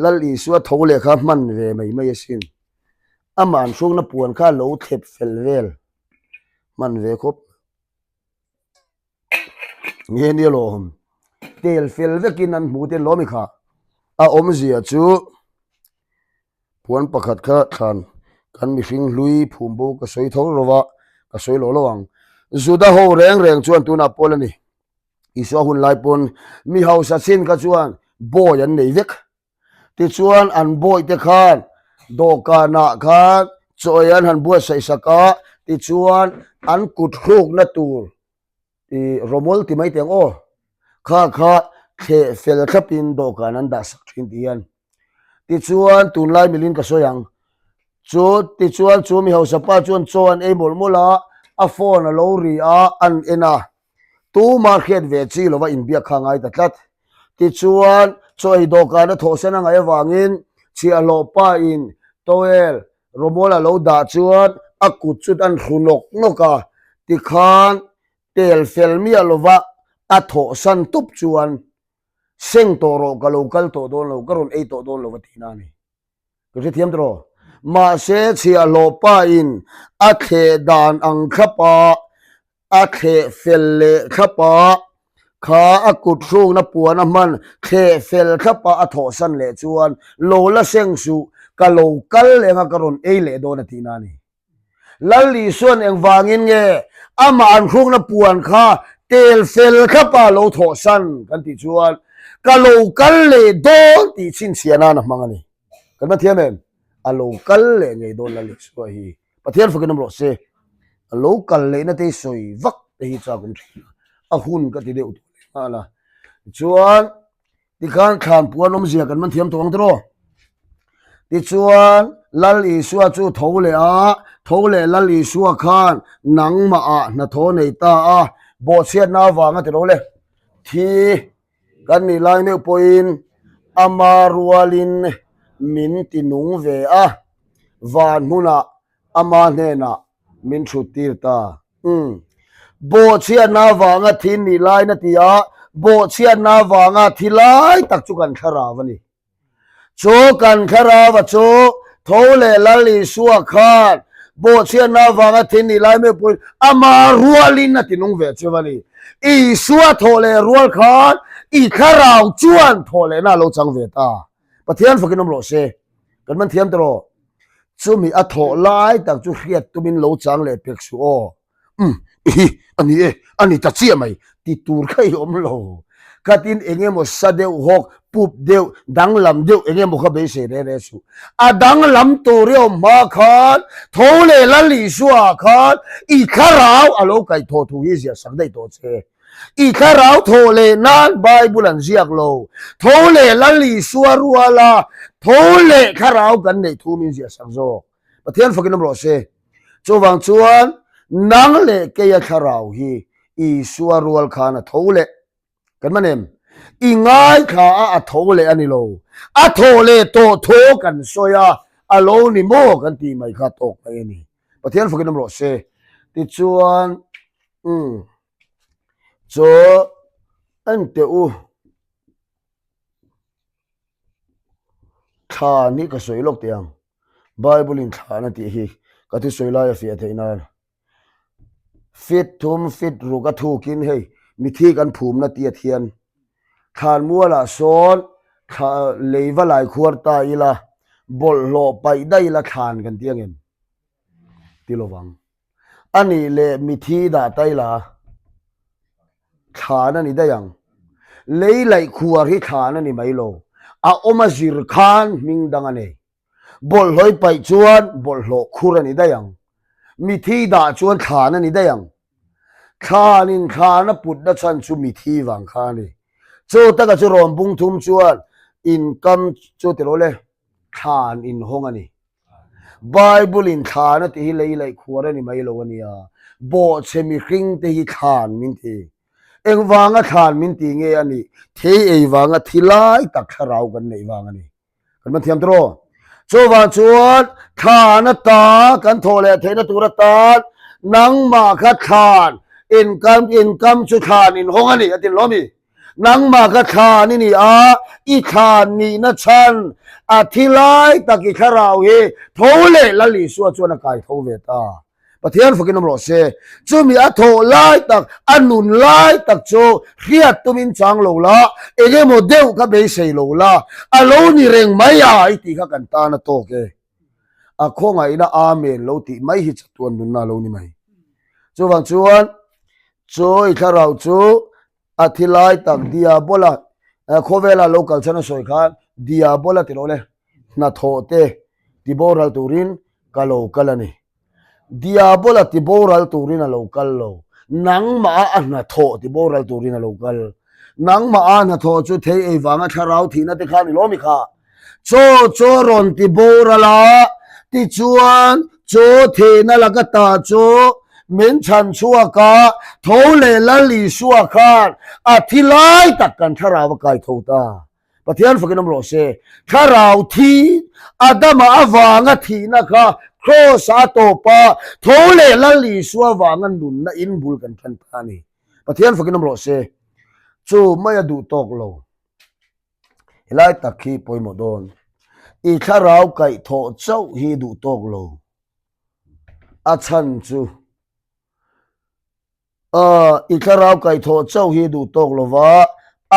Lal Isua tho leh kha hman ve mai mai asin. Amah an hrukna puan kha lo thlep fel vel hman ve khawp. Nge ni alawm. Tel fel vekin an hmu te lawm i kha. A awmzia chu puan pakhat kha thlan kan mihring hlui phum bo ka sawi tho lo va, ka sawi lo lo ang. Juda ho reng reng chuan tunah pawl a ni. Isua hun lai pawn mi hausa chin kha chuan bawi an nei vek. Tichuan an bawi te khan dawhkanah khan chaw ei an han buatsaih sak a, tichuan an kut hrukna tur ih rawmawl ti mai teh ang aw, kha kha thleh fel thlapin dawhkan an dah sak thin tih hian. Tichuan tunlai milin ka sawi ang. Chu tichuan chu mi hausa pa chuan chaw an ei mawlh mawlh a, a phone a lo ri a, an en a. Tumah hriat ve chi lova inbiak kha ngai ta tlat. Tichuan, chaw ei dawhkan a thawhsan a ngaih avangin chhiahhlawh pa in towel rawmawl a lo dah chuan a kut chu an hru nawk nawk a, tikhan tel fel miah lova a thawhsan tup chuan seng tawh rawh ka lo kal tawh dawn lo, ka rawn ei tawh dawn lo a tihna a ni. Ka hrethiam tawh. Mahse chhiahhlawh pa in a thleh dan ang thlap a, a thleh fel leh thlap a, kha a kut hrukna puan a hman thleh fel thlap a a thawhsan leh chuan lo la seng suh, ka lo kal leng a ka rawn ei leh dawn a tihna a ni. Lal Isuan engvangin nge amah an hrukna puan kha tel fel thlapa lo thawhsan kan tih chuan ka lo kal leh dawn tih chhinchhiah nan a hmang a ni. Kan va thiam em? A lo kal leh ngei dawn Lal Isua hi. Pathian fakin awm rawh se. A lo kal lehna te hi sawi vak te hi chak awm thin a. A hun ka ti deuh tawh leh nghal a. Tichuan Tikhan thlan puan awmzia kan man thiam tawh ang tiraw? Tichuan Lal Isua chu tho leh a, tho leh Lal Isua khan nangmah ah hnathawh nei ta a, bawhchhiatna avanga tiraw le, thi kan nih lai meuh pawhin ama rualin min ti nung ve a. Van hmunah ama hnenah min thut tir ta. Umm. Bawhchhiatna avanga thi nih lain a ti a, bawhchhiatna avanga thi lai tak chu kan thlarau a ni. Chu kan thlarauva chu tho leh Lal Isua khan bawhchhiatna avanga thi nih lai mek pawhin ama rualin a ti nung ve cheu a ni. Isua thawh leh rual khan i thlarau chuan thawh lehna a lo chang ve ta. Pathian fakin awm rawh se. Kan man thiam tawh. Chumi a thawh lai tak chu hriat tumin lo chang leh pek suh aw. Umm, ihi, a ni e, a ni ta chiah mai, ti tur kha i awm lo. Khatin eng emaw sa deuh hawk, pup deuh, danglam deuh eng emaw kha beisei reh reh suh. A danglam tur i awm hma khan, tho leh Lal Isua ah khan i thlarau a lo kaih thawh thu hi ziah sak daih tawh che. I thlarau thawh leh nan Bible an ziak lo. Tho leh Lal Isua ruala tho leh thlarau kan neih thu min ziah sak zawk. Pathian fakin awm rawh se. Chuvang chuan nang leh keia thlarau hi Isua rual khan a tho leh. Kan man em? I ngaithla a a tho leh a ni lo. A thaw leh tawh thaw kan sawi a, a lo ni maw kan tih mai kha tawk mai a ni. Pathian fakin awm rawh se. Tichuan, umm, chaw en teh u. Thlan hi ka sawi lawk teh ang. Bible in thlan a tih hi ka thusawi lai a fiah theih nan. Fit thum fit ruk a thukin hei mithi kan phumna tiat hian thlan mualah sawn thla lei va lai khuar ta ila bawlhhlawh paih daih ila thlan kan ti ang em? Ti lovang. A nih leh mithi dah ta ila thlan a ni daih ang. Lei laih khuar hi thlan a ni mai lo. A awm a zir khan hming dang a nei. Bawlhhlawih paih chuan bawlhhlawh khur a ni daih ang. Mithi dah chuan thlan a ni daih ang. Thlanin thlan a putna chhan chu mithi vang kha a ni. Chu taka chu rawn bung thum chuan inkam chu ti lo le, thlan inhawng a ni. Bible in thlan a tih hi lei laih khuar a ni mai lo a nia. Bawhchhe mihring te hi thlan min ti. Engvanga thlan min ti nge a nih? Thei ei vanga thi lai tak thlarau kan neih vang a ni. Kan man thiam tawh. Chuvang chuan thlan ata kan thawh leh theihna tur atan nangmah kha thlan inkam inkam chu thlan inhawng a ni a ti lo mi. Nangmah kha thlan i ni a, i thlan nihna chhan a thi lai tak i thlarau hi tho leh Lal Isua chuan a kai tho ve ta. Pathian fakin awm rawh se. Chumi a thawh lai tak, a nun lai tak chu hriat tumin chang lo la, eng emaw deuh kha beisei lo la, a lo ni reng mai a i tih kha kan tan a tawk e. A khawngaihna Amen lo tih mai hi chatuan nunna a lo ni mai. Chuvang chuan chu i thlarau chu a thi lai tak Diabola khawvela lo kal chhan a sawi khan Diabola ti lo le hnathawh te ti boral turin ka lo kal a ni. Diabola ti boral turin a lo kal lo. Nangmah a a hnathawh ti boral turin a lo kal. Nangmah a hnathawh chu thei ei vanga thlarau thihna te kha a ni lo mi kha. Chaw chaw rawn ti boral a, tichuan chaw thehna laka ta chu min chhan chhuak a, tho leh Lal Isua khan a thi lai tak kan thlarau a kai tho ta. Pathian fakin awm rawh se. Thlarau thi Adama avanga thihna kha Kraws ah a tawp a, tho leh Lal Isua avanga nunna in bul kan tan ta a ni. Pathian fakin awm rawh se. Chu mai a duh tawk lo. Helai tak hi pawimawh dawn. I thlarau kaih thawh chauh hi duh tawk lo. A chhan chu I thlarau kaihthawh chauh hi duh tawk lova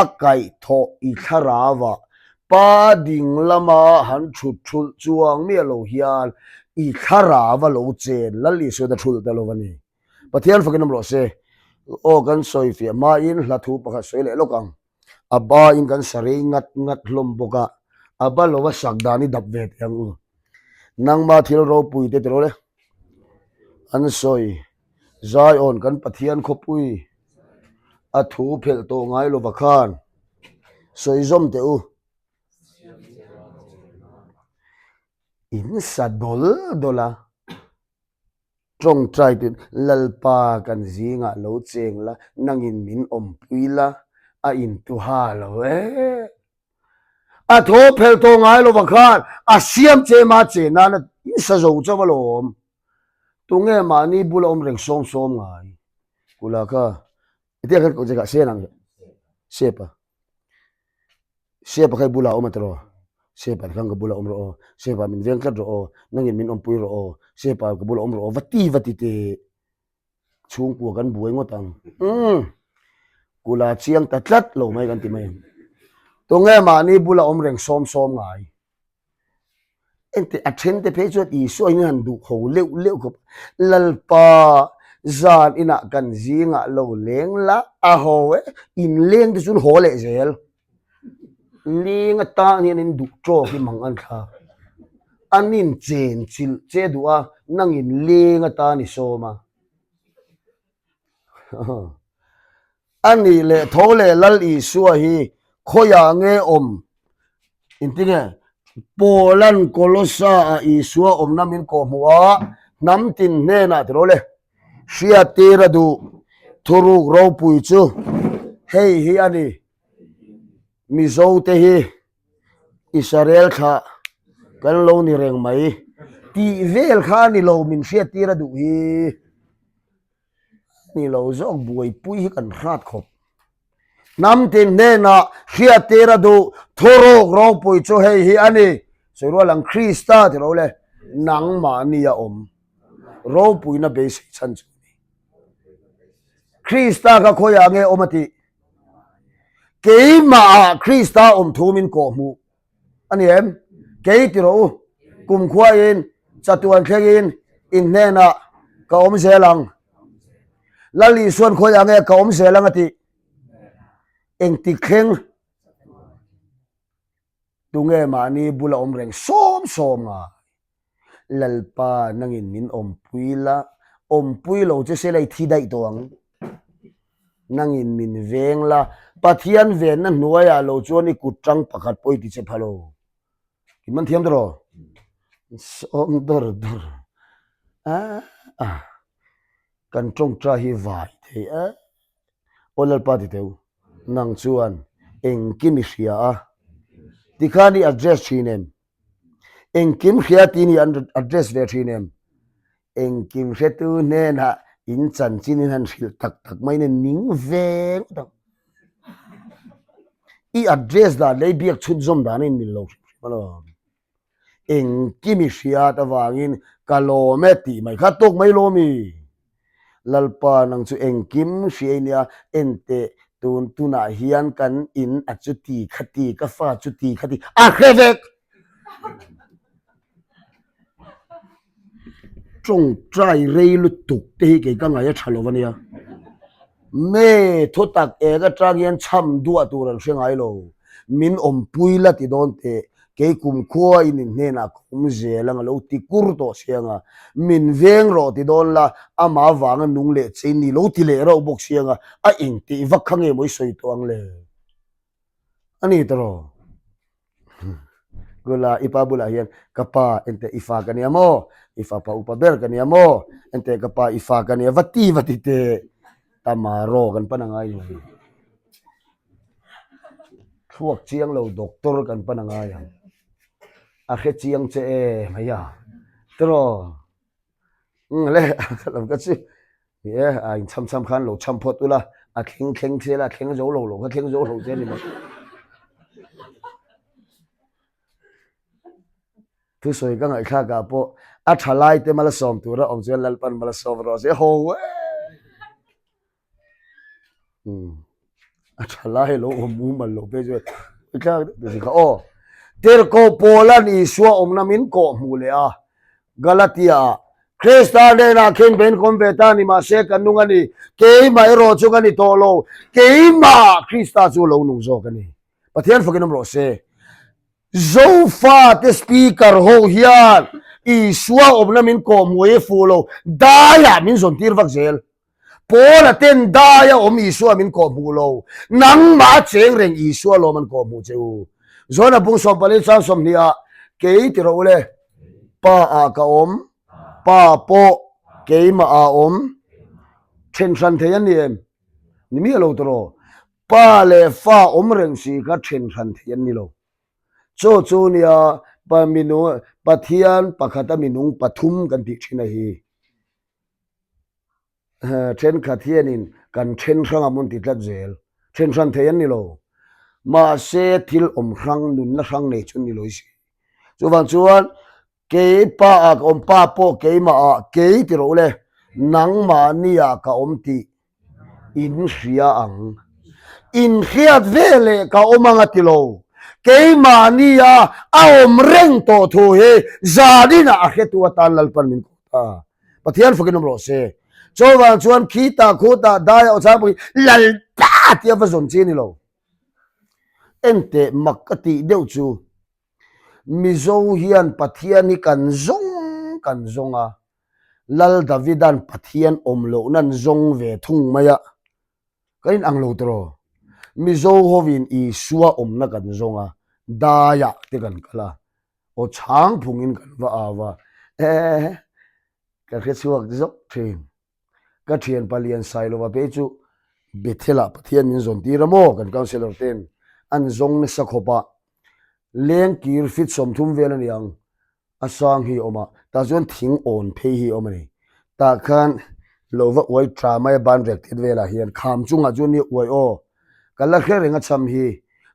a kaihthawh i thlarauah pa ding lama han thut thulh chuang miah lo hian i thlarau a lo chen Lal Isuan a thulh ta lo a ni. Pathian fakin awm rawh se. Aw kan sawi fiah hmain hla thu pakhat sawi leh lawk ang. A ba in kan sa rei ngat ngat hlawm bawk a, a ba lova sak dan i dap ve teh ang u. Nangma thil ropui te tiraw le? An sawi. Zion kan Pathian khawpui a thu phelh tawh ngai lova khan sawi zawm teh u. In sa dawl dawl a. Tawngtai tin Lalpa kan zingah lo cheng la, nangin min awmpui la, a intuha lo e. A tho phelh tawh ngai lova khan a siam che ma che nana in. sa zo chauh alawm. Tunge mahni bula awm reng sawm sawm ngai? Kula kha Hetia khan koh che kha sen ang Sepa Sepa kha i bulah a awm a tiraw? Sepa khan ka bulah awm rawh aw, Sepa min veng tlat rawh aw, nangin min awmpui rawh aw, Sepa ka bulah awm rawh aw va ti va ti teh. Chhungkua kan buai ngawt ang. Umm kula chiang ta tlat lo mai kan ti mai ang. Tunge mahni bula awm reng sawm sawm ngai? Engteh a then te phei chuan Isua hian han duh ho leuh leuh khawp. Lalpa zan inah kan zingah lo leng la a ho e, in leng te chuan haw leh zel. Leng atan hian in duh tawk hi mang an thlak. An in chen chilh che duh a, nangin leng atan i sawm a. A nih leh tho leh Lal Isua hi khawiah nge awm? Engtin nge? Paula'n Kolossa-ah Isua awmna min kawhhmuh a, hnam tin hnenah tiraw le, hriattir a duh thuruk ropui chu hei hi a ni, Mizote hi Israel thlah kan lo ni reng mai tih vel kha a ni lo min hriattir a duh hi. Ni lo zawk buaipui hi kan hrat khawp. Hnam tin hnenah hriattir a duh thuruk ropui chu hei hi a ni. Sawirual ang Krista ti ro le, nangmahni a awm ropuina beisei chhan chu a ni. Krista kha khawiah nge awm a tih? Keimahah Krista awm thu min kawhhmuh. A ni em? Kei ti rawh u, kumkhuain chatuan thlengin in hnenah ka awm zel ang. Lal Isuan khawiah nge ka awm zel ang a tih? Engtik thleng? Tunge mahni bula awm reng sawm sawm ngai? Lalpa nangin min awmpui la, awmpui lo che se la i thi daih tawh ang. Nangin min veng la, Pathian venna hnuaiah lo chuan i kut tang pakhat pawh i ti che pha lo. I man thiam tawh rawh. Sawm dawr dawr. Ah, kan tawngtai hi vai thei e. Aw Lalpa ti teu, nang chuan engkim i hria a. Tikhan i address thin em? Engkim hria tih ni an address ve thin em? Engkim hretu hnenah in chanchin in han hrilh tak tak mai nen ning ve ngawt ang. I address dan leh i biak chhunzawm dan a inmil lo hrim hrim alawm. Engkim i hriat avangin ka lawm e tih mai kha tawk mai lawm i. Lalpa nang chu engkim hria i nia, enteh tun tunah hian kan in a chuti khati, ka fa chuti khati, a hre vek! Tawngtai rei lutuk te hi kei ka ngaih a tha lo a nia. Me thutak ek atang hian chham duah tur an hre ngai lo. Min awmpui la ti dawn teh, kei kumkhua in in hnenah ka awm zel ang a lo ti kur tawh siang a, min veng rawh ti dawn la, amah avanga nung leh che in ni lo ti leh rauh bawk siang a, a engtih vak kha nge maw i sawi tawh ang le? A ni tawh. Gula i pa bulah hian ka pa enteh i fa ka nia maw i fapa upa ber ka nia maw enteh ka pa i fa ka nia va ti va ti teh tamaro kan pan angai lo thluak chiang lo doctor kan pan angai ang a hre chiang che em hei a tiraw le lo ka chu Ni e, a inchham chham khan lo chham phawt ula, a thleng thleng che la, a thleng zo lo lo kha thleng zo lo che a ni mai. Thusawi ka ngaihthlak ah pawh a tha lai te malsawm tura awm chuan Lalpan malsawm rawh se ho e. Umm a tha lai lo awm mumal lo phei chuan i thlak deuh tur si kha aw. Tirhkoh Paula'n Isua awmna min kawh hmuh leh a, Galatia ah Krista hnenah khin ben kawm ve ta ni mahse ka nung a ni, keimah erawh chu ka ni tawh lo, keimah Krista chu lo nung zawk a ni. Pathian fakin awm rawh se. Zofate speaker ho hian Isua awmna min kawh hmuh hi fuh lo, daiah min zawn tir vak zel. Paula ten daia awm Isua min kawh hmuh lo, nangmah a cheng reng Isua lawm an kawh hmuh che u. John-a bung 14 chang 20 ah, Kei ti rawh u le, Pa ah ka awm, Pa pawh keimah ah awm. Then hran thei an ni em? Ni miah lo tawh. Pa leh fa awm reng si kha then hran thei an ni lo. Chu chu nia pa minu. Pathian pakhata minung pathum kan tih thin a hi. Thenkhat hianin kan then hrang a mawn ti tlat zel. Then hran thei an ni lo. Mahse thil awm hrang, nunna hrang nei chu an ni lo i si. Chuvang chuan kei pa ah ka awm, pa pawh keimah ah kei ti rawh u le, nangmahni ah ka awm tih In hria ang. In hriat ve leh ka awm ang a ti lo. Keimahni a a awm reng tawh thu hi zaninah a hretu atan Lalpan min kawh ta. Pathian fakin awm rawh se. Chuvang chuan khitah khutah daiah aw chang pawhin Lalpa tia va zawn chi a ni lo. Enteh mak ka tih deuh chu Mizo hian Pathian hi kan zawng kan zawng a, Lal Davida'n Pathian awm lohna an zawng ve thung mai a, kan inang lo tawh. Mizo hovin Isua awmna kan zawng a, daiah te kan kal a, aw chhang phungin kan va au a, eh ka hrechhuak zawk thin. Ka thian palian Sailova phei chu Bethel-ah Pathian min zawn tir a maw? Kan councillor ten an zawng nasa khawp a, lengkir feet 30 vel a ni ang, a sang hi a awm a, tah chuan thing awn phei hi a awm a ni. Tah khan lo va uai tha mai a ban rek tet velah hian kham chungah chuan nia uai aw, ka la hre reng a cham hi.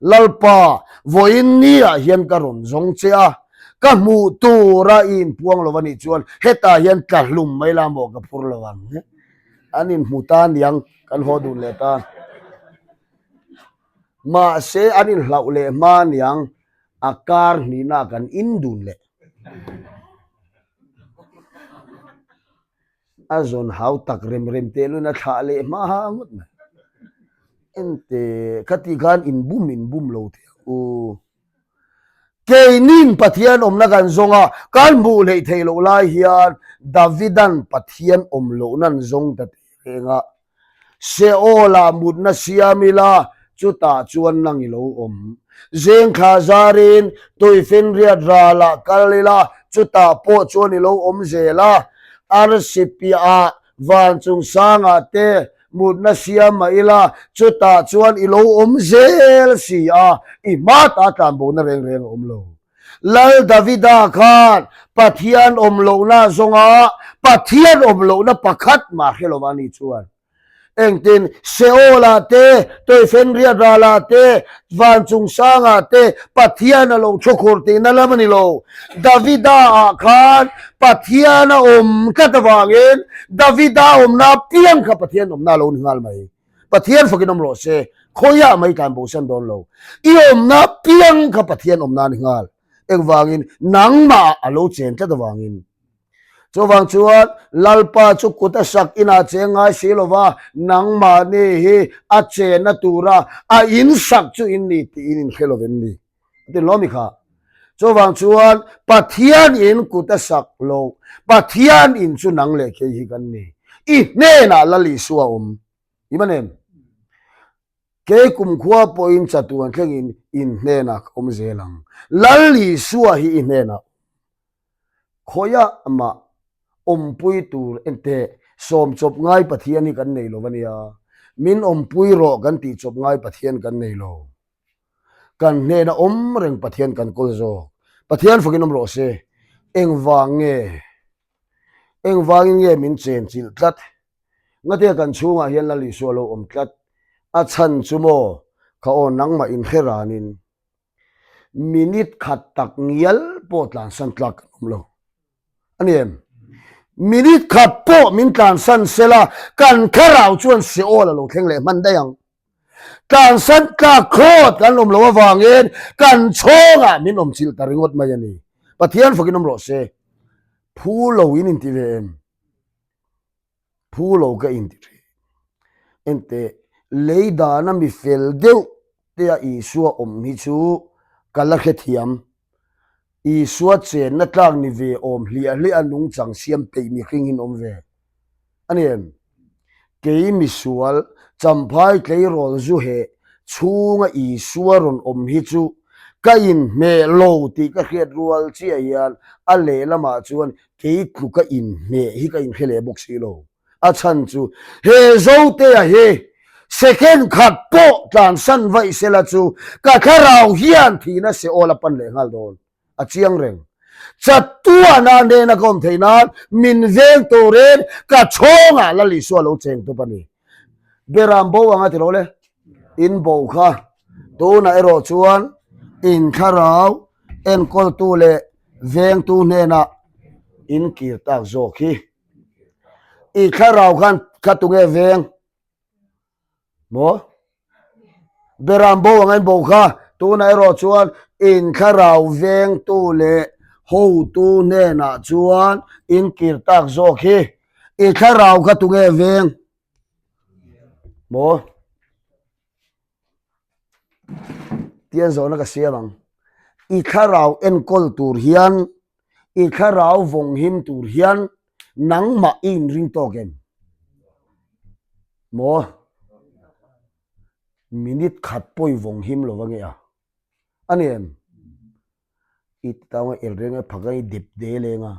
Lalpa, vawiin niah hian ka rawn zawng che a, ka hmuh tura i inpuang lo a nih chuan hetah hian tla hlum mai la maw ka phur lo ang. An inhmu ta niang, kan haw dun leh ta. Mahse, an inhlauh leh hma niang, a kar hnihnaah kan in dun leh. A zawn hau tak rem rem teh luin a thlah leh hma ngawt mai. Ente khati khan in bum in bum lo teh ang u. Keinin Pathian awmna kan zawng a, kan hmuh hleih theih loh lai hian Davidan Pathian awm lohna an zawng ta teh reng a. Seol-ah mutna siam ila, chutah chuan nang i lo awm. Zengthla zarin tuifinriat ralah kal ila, chutah pawh chuan i lo awm zel a. Arsi piahah van chung sangah te mutna siam mah ila, chutah chuan i lo awm zel si a, i hma ta tlanbohna reng reng a awm lo. Lal Davida khan Pathian awm lohna zawnga Pathian awm lohna pakhat mah hre lo a ni chuan engtin Seol-ah te, Tuifenriat ralah te, van chungchangah te Pathian a lo thukhur tihna lam a ni lo. Davida-ah khan Pathian a awm tlat avangin Davida awmna apiang kha Pathian awmna a lo ni nghal mai. Pathian fakin awm rawh se, khawiah mai tlan bosan dawn lo. I awmna piang kha Pathian awmna a ni nghal. Engvangin nangmah a lo chen tlat avangin. Chuvang chuan Lalpa chu kut a sak inah cheng ngai si lova, nangmahni hi a chenna tura a in sak chu in ni tiin in hre lovem ni? A ti lawm i kha. Chuvang chuan Pathian in kut a sak lo, Pathian in chu nang leh kei hi kan ni. I hnenah Lal Isua a awm. I man em? Kei kumkhua pawhin chatuan thlengin in hnenah ka awm zel ang. Lal Isua hi i hnenah awm. Khawiah mah awmpui tur enteh sawm chawp ngai Pathian hi kan nei lo a nia. Min awmpui rawh kan tih chawp ngai Pathian kan nei lo. Kan hnena awm reng Pathian kan kawl zawk. Pathian fakin awm rawh se. Engvang nge? Engvangin nge min chenchilh tlat? Ngatia kan chhungah hian Lal Isua lo awm tlat. A chhan chu maw? Kha aw nangmah inhre ranin minute khat tak ngial pawh tlansan tlak kan awm lo. A ni em? Minute khat pawh min tlansan sela kan thlarau chuan Seol a lo thleng leh hman daih ang. Tlansan tlak khawt kan awm loh avangin kan chhawngah min awm chilh ta ringawt mai a ni. Pathian fakin awm rawh se. Phu lo in inti ve em? Phu lo ka inti thin. Enteh, lei dana mi fel deuh tea Isua awm hi chu ka la hrethiam. Isua chenna tlak ni ve awm hliah hliah a nungchang siam peih mihring in awm ve. A ni em? Kei misual, champhai tleirawl zu heh chhunga Isua rawn awm hi chu ka inhmeh lo tih ka hriat rual chiah hian a lehlamah chuan kei tluka inhmeh hi ka inhre leh bawk si lo. A chhan chu he Zotea hi second khat pawh tlansan vaih sela chu ka thlarau hian thihna Seol a pan leh nghal dawn. A chiang reng. Chatuana hnena ka awm theih nan min veng turin ka chhawngah Lal Isua lo cheng tawp a ni. Beram bo anga ti lo le. In bo kha tunah erawh chuan in thlarau enkawltu leh vengtu hnenah in kir tak zawk hi. I thlarau khan kha tunge veng? Maw? Beram bo anga in bo kha tunah erawh chuan in thlarau vengtu leh hotu hnenah chuan in kir tak zawk hi. I thlarau kha tunge veng? Maw? Tian zawhna ka siam ang. I thlarau enkawl tur hian, i thlarau vawng him tur hian nangmah i inring tawk em? Maw? Minute khat pawh i vawng him lo va nge a? A ni em? I ti tau ang el reng a, phak ang i dep de leng a.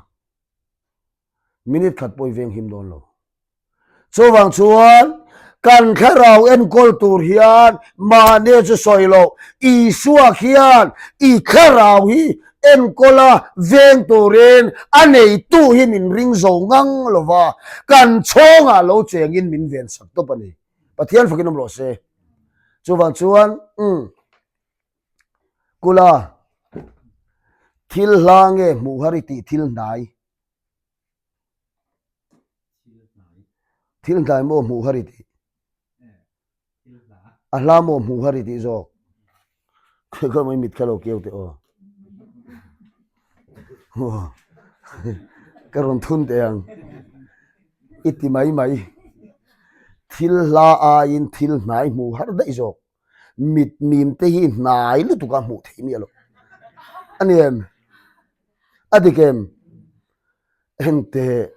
Minute khat pawh i veng him dawn lo. Chuvang chuan kan thlarau enkawl tur hian mahni chu sawi loh, Isua khian i thlarau hi enkawl a veng turin a neitu hi min ring zo ngang lo va, kan chhawngah lo chengin min vensak tawp a ni. Pathian fakin awm rawh se. Chuvang chuan umm Kula thil hla nge hmuh har i tih thil hnai? Thil hnai maw hmuh har i tih? A hla maw hmuh har i tih zawk? Khawi mai mit kha lo keu teh aw. Ka rawn thun teh ang. I ti mai mai. Thil hla aiin thil hnai hmuh har daih zawk. Mit mim te hi hnai lutuk a hmuh theih miah loh. A ni em? A dik em? Engteh,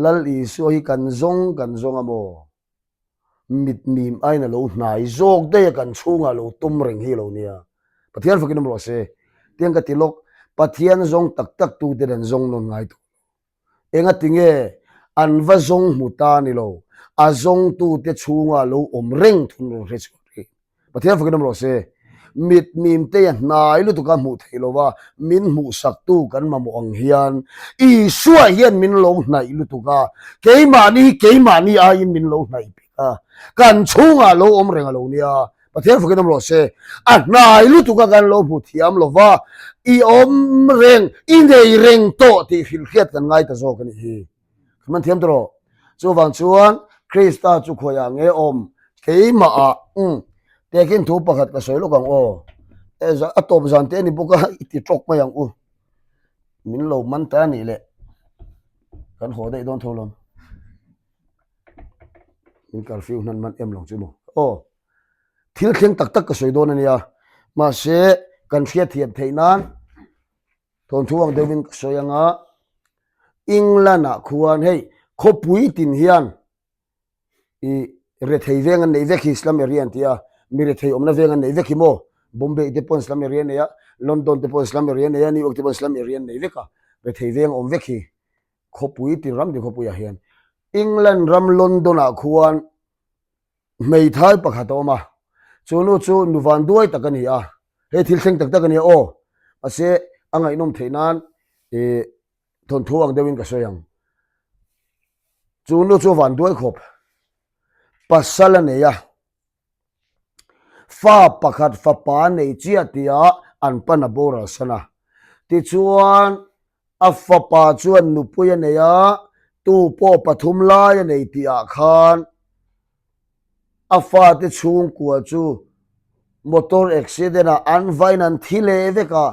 Lal Isua hi kan zawng kan zawng a maw? Mit mim aiin a lo hnai zawk daih a kan chhungah lo tum reng hi a lo nia. Pathian fakin awm rawh se. Tiang ka ti lawk, Pathian zawng tak tak tute dan zawng nawn ngai tawh lo. Engati nge an va zawng hmu ta ni lo, a zawngtute chhungah lo awm reng thun rawn hre chhuak thin. Pathian fakin awm rawh se. Mit mimteia hnai lutuka hmuh theih lova min hmuhsaktu kan mamawh ang hian Isua hian min lo hnaih lutuk a, keimahni hi keimahni aiin min lo hnaih bik a, kan chhungah lo awm reng a lo nia. Pathian fakin awm rawh se. A hnai lutuk a kan lo hmu thiam lo va, i awm reng, i nei reng tawh tih hrilhhriat kan ngai ta zawk a nih hi. Kan man thiam ta rawh. Chuvang chuan Krista chu khawiah nge awm? Keimahah, umm, tehkhin thu pakhat ka sawi lawk ang aw. A tawp zan te a ni bawk a, i ti tawk mai ang u. Min lo man ta a nih leh kan haw daih dawn tho lo. Min curfew hnan man em lo chu maw? Aw. Thil thleng tak tak ka sawi dawn a nia, mahse kan hriatthiam theih nan thawnthu ang deuhin ka sawi ang a, England ah khuan hei khawpui tin hian ih rethei veng an neih vek hi slum area an ti a, mi rethei awmna veng an neih vek hi maw, Bombay te pawn slum area an nei a, London te pawn slum area an nei a, New York te pawn slum area an nei vek a, rethei veng a awm vek hi khawpui tin ram tin khawpui ah hian England ram London ah khuan Hmeithai pakhat a awm a, chu nu chu nu van duai tak a ni a, hei thil thleng tak tak a nia aw, mahse a ngaihnawm theih nan ih thawnthu ang deuhin ka sawi ang. Chu nu chu van duai khawp, pasal a nei a, fa pakhat fapa a nei chiah tia an pan a boral san a, tichuan a fapa chuan nupui a nei a, tu pawh pathum lai a nei tih ah khan a fate chhungkua chu motor accident ah an vain an thi leh vek a,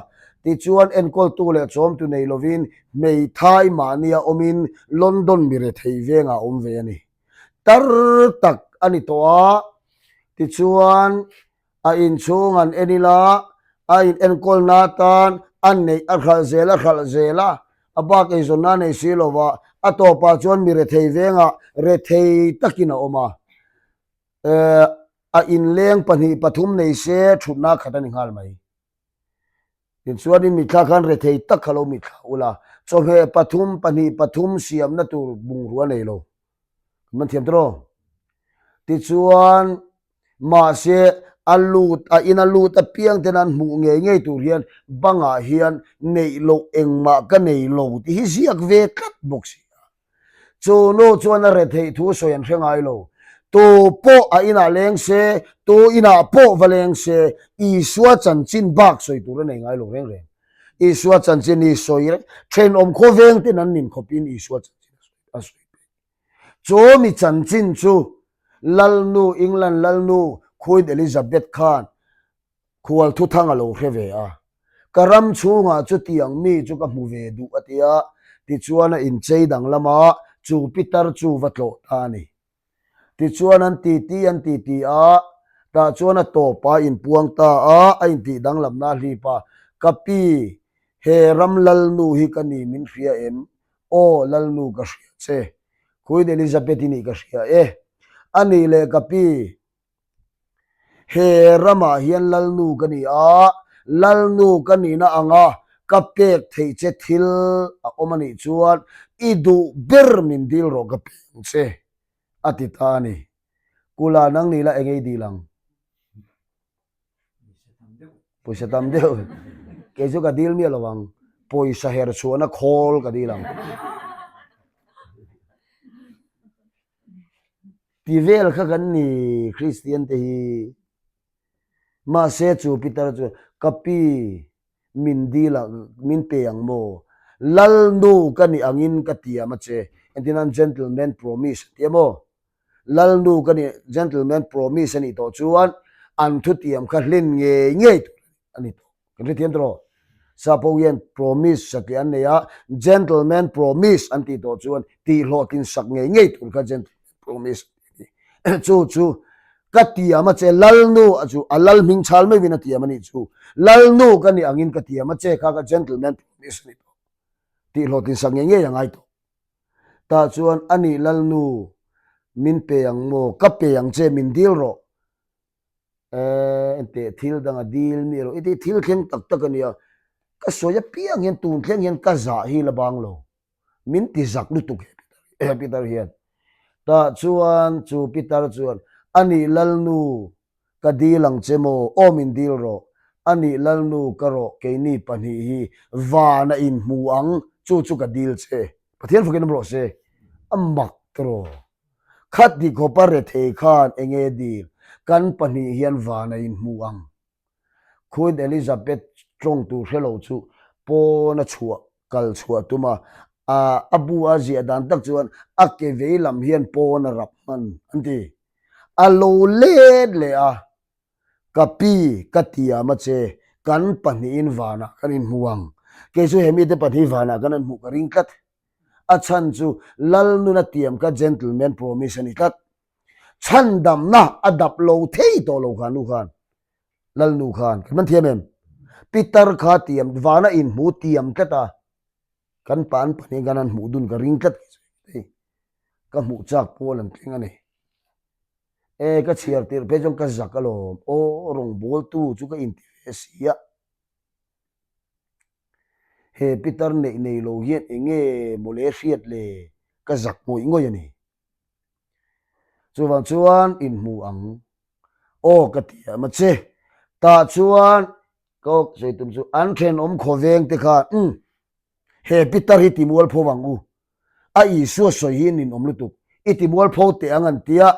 tichuan enkawltu leh chawmtu nei lovin hmeithai mahnia awmin London mi rethei vengah a awm ve a ni. Tar tak a ni tawh a, tichuan A inchhung an en ila, a in enkawlna atan a neih a hralh zel a hralh zel a, a bak eizawnna a nei si lo va, a tawpah chuan mi rethei vengah rethei takin a awm a. Eh, a inleng pahnih pathum nei se thutna khat a ni nghal mai. Tichuan in mitthla khan rethei tak kha lo mitthla ula, chawhmeh pathum pahnih pathum siamna tur bungrua nei lo. Kan man thiam tawh. Tichuan, Mahse, A lut, a ina lut apiang ten an hmuh ngei ngei tur hian bangah hian neih loh engmah ka nei lo tih hi ziak ve tlat bawk si a. Chu nu chuan a retheih thu sawi an hre ngai lo. Tu pawh a inah leng se, tu inah pawh va leng se, Isua chanchin bak sawi tur a nei ngai lo reng reng. Isua chanchin hi sawi reng, thenawm khawveng ten an nin khawpin Isua chanchin a sawi peih. Chu mi chanchin chu Lalnu, England Lalnu Queen Elizabeth khan khual thuthang a lo hre ve a. Ka ram chhungah chutiang mi chu ka hmu ve duh a ti a, tichuan a inchei danglam a, chu pitar chu va tlawh ta a ni. Tichuan an titi an titi a, tah chuan a tawp a inpuang ta a, a intih danglamna a hlip a, Ka pi, he ram Lalnu hi ka ni min hria em? Aw, Lalnu ka hria che. Queen Elizabeth i nih ka hria e. A nih leh ka pi, He ramah hian Lalnu ka ni a, Lalnu ka nihna anga ka pek theih che thil a awm a nih chuan i duh ber min dil rawh ka pek ang che, a ti ta a ni. Kula nang ni la eng ei dil ang? Pawisa tam deuh. Kei chu ka dil miah lo ang. Pawisa her chhuahna khawl ka dil ang. Ti vel kha kan ni Kristian te hi. Mahse chu Peter chuan ka pi min dil ang min pe ang maw? Lalnu ka nih angin ka tiam a che. Engtin an gentleman promise a ti a maw? Lalnu ka nih gentleman promise a nih tawh chuan an thutiam kha hlin ngei ngei tur a ni tawh. Kan hrethiam tawh lo. Sapo hian promise satliah an nei a, gentleman promise an tih tawh chuan tihhlawhtlin sak ngei ngei tur kha gentleman promise a ni. Chu chu ka tiam a che, Lalnu a chu a lal hming chhal meuhin a tiam a nih chu. Lalnu ka nih angin ka tiam a che kha ka gentleman promise a ni tawh. Tihhlawhtlin sak ngei ngei a ngai tawh. Tah chuan a nih Lalnu min pe ang maw? Ka pe ang che min dil rawh. Enteh thil dang a dil mi erawh i tih thil thleng tak tak a nia, ka sawi apiang hian tun thleng hian ka zah hi la bang lo, min ti zak lutuk he Peter hian. Tah chuan chu Peter chuan a nih Lalnu ka dil ang che maw, aw min dil rawh, a nih Lalnu ka rawh keini pahnih hi van a inhmu ang, chu chu ka dil che, Pathian fakin awm rawh se, a mak tawh. Khati khawpa rethei khan enge dil kan pahnih hian van a inhmu ang. Queen Elizabeth tawng tur hre lo chu pawn a chhuah kal chhuah tum a, a bu a ziah dan tak chuan a ke vei lam hian pawn a rap hman an ti. A lo let leh a, Ka pi, ka tiam a che, kan pahnihin vanah kan inhmu ang. Kei chu he mite pahnih vanah kan an hmuh ka ring tlat. A chhan chu Lalnuna tiam kha gentleman promise a ni tlat. Chhandamna a dap lo thei tawh lo kha nu khan, Lalnu khan. Kan man thiam em? Pitar kha tiam, vana inhmu tiam tlat a, kan pa an pahnih khan an hmuh dun ka ring tlat hei ka hmuh chak pawl an thleng a ni. E ka chhiar tirh phei chuan ka zak alawm, aw rawngbawltu chu ka inti ve si a. He pitar neih nei lo hian eng nge mawle hriat le ka zak ngawih ngawih a ni. Chuvang chuan inhmu ang. Aw ka ti a mache. Tah chuan ka awk sawi tum chu an thenawm khawveng te khan umm He pitar hi ti mualpho ang u. A Isua sawi hi ninawm lutuk. I ti mualpho teh ang an ti a.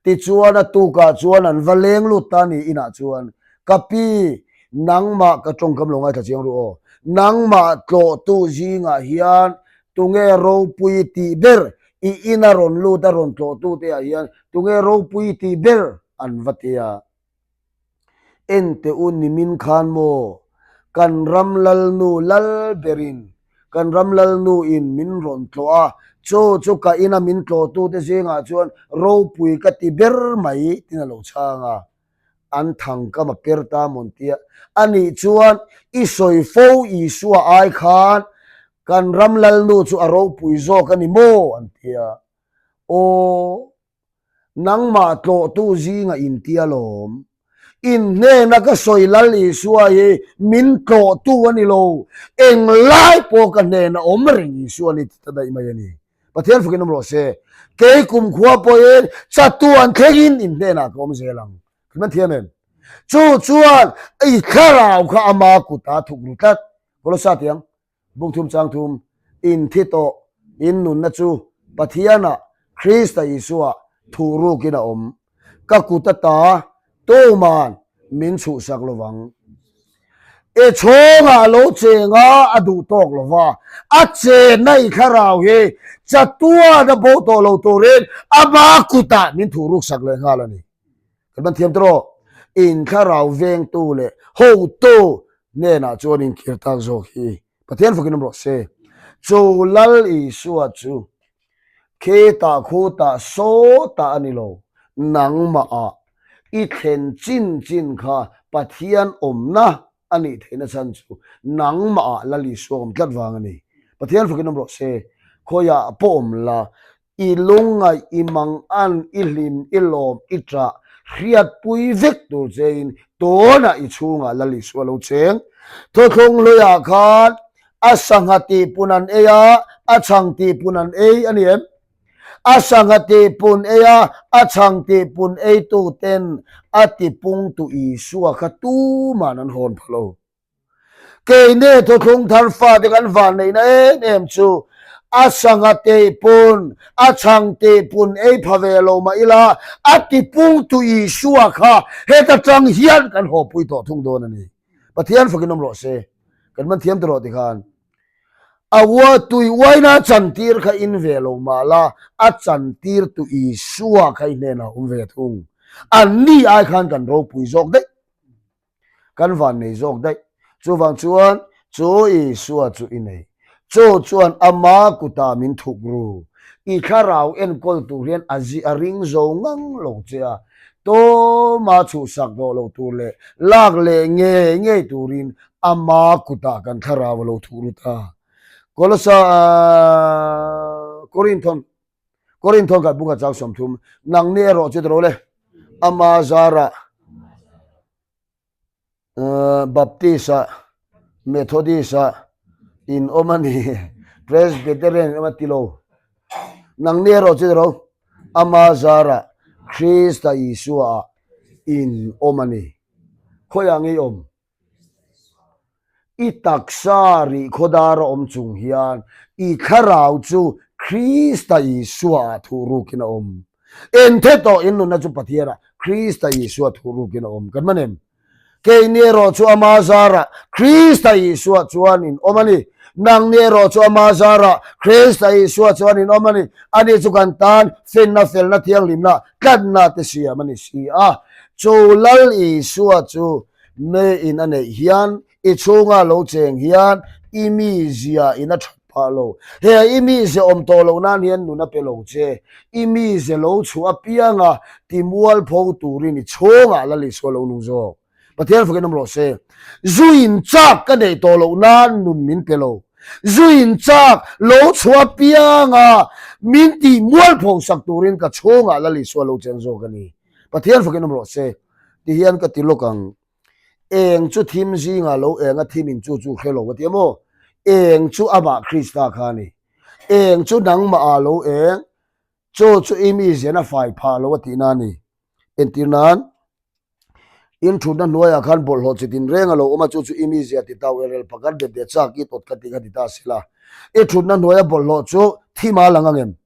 Tichuan a tukah chuan an va leng lut ta ni inah chuan, Ka pi, nangmah ka tawngkam lo ngaithla chiang ru aw. Nangmah tlawhtu zingah hian tunge ropui tih ber? I ina rawn lut a rawn tlawhtu te ah hian tunge ropui tih ber? an va ti a. Ente u nimin khan maw kan ram lalnu lal berin kan ram lalnu in min rawn tlawh a, chu chu ka ina min tlawhtute zingah chuan ropui ka ti ber mai tin a lo chhang a, an thangkam a per ta mawn tia anih chuan i sawi fo Isua ai khan kan ram lalnu chu a ropui zawk a ni maw an tia aw. Nangmah tlawhtu zinga intia lawm. In hnena ka sawi Lal Isua hi min tlawhtu a ni lo, englai pawh ka hnena awm reng Isua ni ti ta daih mai a ni. Pathian fakin awm rawh se. Kei kumkhua pawhin chatuan thlengin in hnenah ka awm zel ang. Kan man thiam em? Chu chuan i thlarau kha ama kutah a thuk ru tlat. Kolosa tiang Buk thum chang thum, in thi tawh, in nunna chu Pathianah, Krista Isuah thuh rukin a awm. Ka kut ata tuman min chhuhsak lovang. I chhawngah a lo cheng a, a duh tawk lo va, a chenna i thlarau hi chatuan a bo tawh lo turin ama kutah min thuh ruksak leh nghal a ni. Kan ban thiam tawh, in thlarau vengtu leh hotu hnenah chuan inkir tak zawk hi Pathian fakin awm rawh se. Chu Lal Isua chu khitah khutah sawtah a ni lo, nangmahah i thlen chin chin kha Pathian awmna a nih theihna chhan chu nangmahah Lal Isua awm tlat vang a ni. Pathian fakin awm rawh se. Khawiah pawh awm la, I lungngaih, i mangan, i hlim, i lawm, i ṭah, hriatpui vek tur chein tunah i chhungah Lal Isua lo cheng. Thuthlung hluiah khan a sangha tihpun an ei a, a chhang tihpun an ei a ni em? A sangha tihpun ei a, a chhang tihpun eituten a tipungtu Isua kha tuman an hawn pha lo. Keini thuthlung thar fate kan vanneihna em em chu a sangha tihpun, a chhang tihpun ei pha ve lo mah ila a tipungtu Isua kha heta tang hian kan hawpui tawh thung dawn a ni. Pathian fakin awm rawh se. Kan man thiam ta rawh tikhan a ua tui uaina chantir kha in ve lo mah la a chantirtu Isua kha i hnenah awm ve thung. Anni ai khan kan ropui zawk daih. Kan van nei zawk daih. Chuvang chuan chu Isua chu i nei. Chu chuan ama kutah min thuk ru. I thlarau enkawl tur hian a zi a ring zo ngang lo che a. Tawma chhuhsak tawh lo tur leh lak leh ngei ngei turin ama kutah kan thlarau a lo thuk ru ta. Kolosa Korinthon Korinthon khat bunga chang 30, Nangni erawh chu tiro le, ama zarah Baptist-ah, Methodist-ah in awm a ni, Presbyterian in awm a ti lo. Nangni erawh chu tiro, ama zarah Krista Isua-ah in awm a ni. Khawiah nge i awm? I taksa rih khawdar a awm chung hian i thlarau chu Krista Isua-ah thuh rukin a awm. Enthe tawh in nunna chu Pathianah Krista Isua thuh rukin a awm. Kan man em? Keini erawh chu ama zarah Krista Isua chuan in awm a ni. Nangni erawh chu ama zarah Krista Isua chuan in awm a ni. Ani chu kan tan finna, felna, thianghlimna, tlatna te siam a ni si a. Chu Lal Isua chu Me in a neih hian, i chhunga lo cheng hian i mizia in a that phah lo. He i mize awm tawh loh nan hian nun a pe lo che. I mize lo chhuah apianga ti mualpho turin i chhungah Lal Isua lo nung zawk. Pathian fakin awm rawh se. Zu in chak ka neih tawh loh nan nun min pe lo. Zu in chak lo chhuah apianga min tih mualpho sak turin ka chhungah Lal Isua lo cheng zawk a ni. Pathian fakin awm rawh se. Ti hian ka ti lawk ang. Eng chu thim zingah lo eng a thim in chu chu hre lo a ti a maw? Eng chu amah Krista kha a ni. Eng chu nangmah ah lo eng, chu chu i mi zian a fai phah lo a tihna a ni. Entir nan, in thutna hnuaiah khan bawlhhlawh chi tin reng a lo awm a, chu chu i mi zia ti tau erel pakhat bet leh chak i tawt kha ti kha ti ta sela. I thutna hnuaia bawlhhlawh chu thim a lang ang em?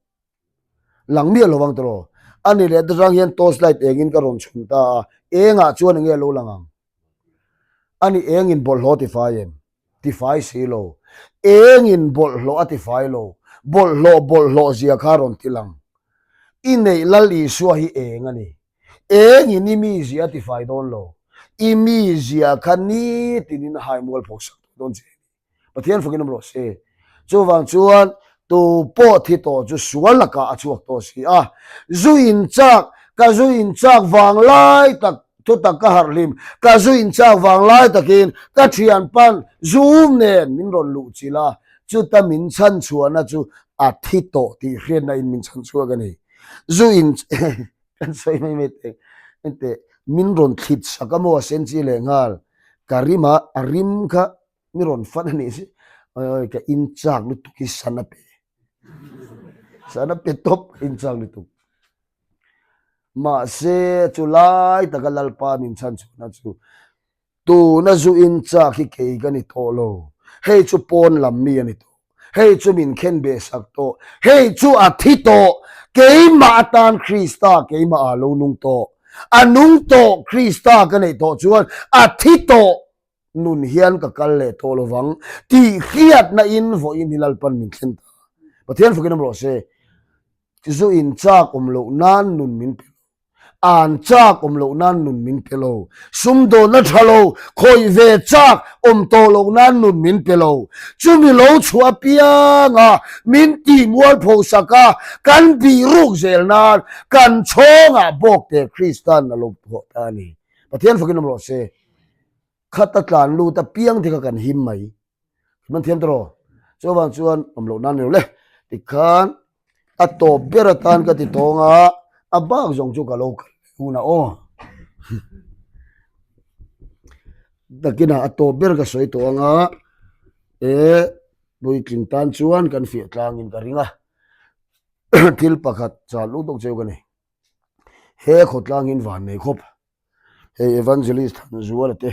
Lang miah lo ang tawh. A ni leh atang hian torch light engin ka rawn chhun ta a, engah chuan enge lo lang ang? A ni engin bawlhhlawh a tifai em? Tifai si lo. Engin bawlhhlawh a tifai lo. Bawlhhlawh bawlhhlawh zia kha rawn ti lang. I neih Lal Isua hi eng a ni. Engin i mizia a tifai dawn lo. I mizia kha nitinin a haimual phawk sak tawh dawn che a ni. Pathian fakin awm rawh se. Chuvang chuan tu pawh thi tawh chu sual lakah a chhuak tawh si a. Zu in chak, ka zu in chak vang lai tak thu tak ka harh hlim, ka zu in chak vang lai takin ka thian pan zum nen min rawn luh chilh a, chuta min chhan chhuahna chu a thi tawh tih hriatna in min chhan chhuak a ni. Zu in kan sawi mai mai teh enteh min rawn thlit sak a maw a sen chi leh nghal ka rim a, a rim kha Mi rawn fan a nih si. Oi oi ka in chak lutuk hi san a pe. San a pe tawp ka in chak lutuk. Mahse, chu lai taka Lalpa min chhan chhuahna chu tuna zu in chak hi kei ka ni tawh lo. Hei chu pawn lam mi a ni tawh. Hei chu min khen beh sak tawh. Hei chu a thi tawh. Keimah atan Krista keimah ah lo nung tawh. A nung tawh Krista ka neih tawh chuan a thi tawh nun hian ka kal leh tawh lo vang tih hriatna in vawiin hi Lalpan min thlen ta. Pathian fakin awm rawh se. Zu in chak awm loh nan nun min pe lo. An chak awm loh nan nun min pe lo. Sumdawnna tha lo, khawih ve chak awm tawh loh nan nun min pe lo. Chumi lo chhuah apianga min tih mualpho sak a, kan bih ruk zel nan kan chhawngah bawkte Krista'n a lo thawh ta a ni. Pathian fakin awm rawh se. Khata tlan lut apiang te kha kan him mai. Man thiam tawh chuvang chuan awm loh nan ni lo le tikhan a tawp ber atan ka ti tawng a a bak zawng chu ka lo kal leh hun a aw takinah a tawp ber ka sawi tawh anga e puitling tan chuan kan fiah tlangin ka ring a thil pakhat chal lut deuh cheu ka ni he khawtlangin van nei khawp hei evangelist Thanzuala te.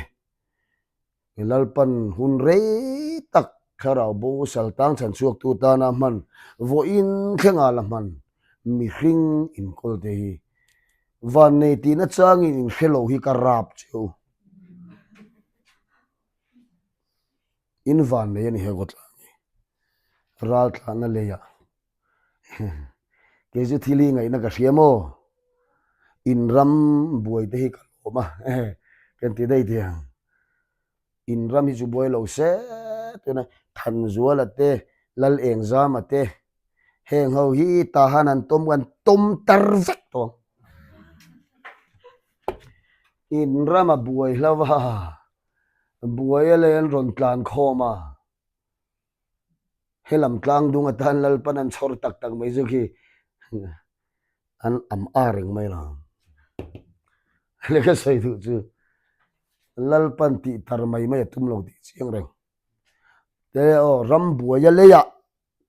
Lalpan hun rei tak thlarau bo saltang chhan chhuaktu tana hman vawiin thlenga la hman mihring inkawl te hi vannei tihna changin inhre lo hi ka rap cheu. In vannei a ni he khawtlang hi raltlahna leiah kei chu thil hi ngaihna ka hria maw in ram buai te hi ka lawm a kan ti daih thei ang in ram hi chu buai lo se tuna Thanzuala te Lalengzama te heng ho hi tahan an tawm an tawm tar vek tawh ang in rama buai hlo a buai a lei an rawn tlan khawm a. Helam tlang dung atan Lalpan an chhawr tak tak mai chu khi an am a reng mai lo. Hei ka sawi duh chu Lalpan tih tar mai mai a tum lo tih chiang reng. Te aw ram buaia leiah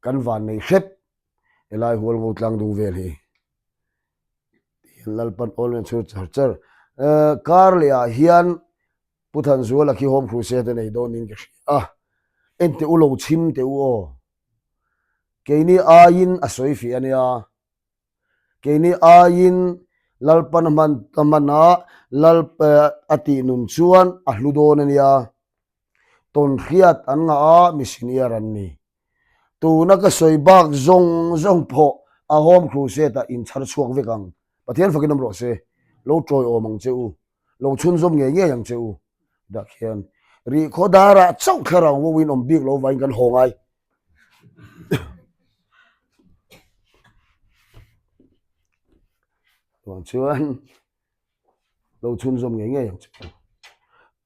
kan van nei hrep helai hual ngo tlang dung vel hi. Lalpan awl men chhur char char. Kar leh ah hian Pu Thanzuala khi Home Crusade a nei dawn in ka hria a, en teh u lo chhim teh u aw. Keini aiin a sawi fih a nia, keini aiin Lalpan a hman a hman a, Lal a tih nun chuan a hlu dawn a nia. Tawn hriat an ngah a, mi senior an ni. Tuna ka sawi bak zawng zawng pawh a Home Crusade ah in chhar chhuak vek ang. Pathian fakin awm rawh se, lo tawiawm ang che u. Lo chhunzawm ngei ngei ang che u. Dah khian rih khaw darah chauh thlarau ngo in awm bik lo vangin kan haw ngai. Chuang chuan lo chhunzawm ngei ngei ang che u.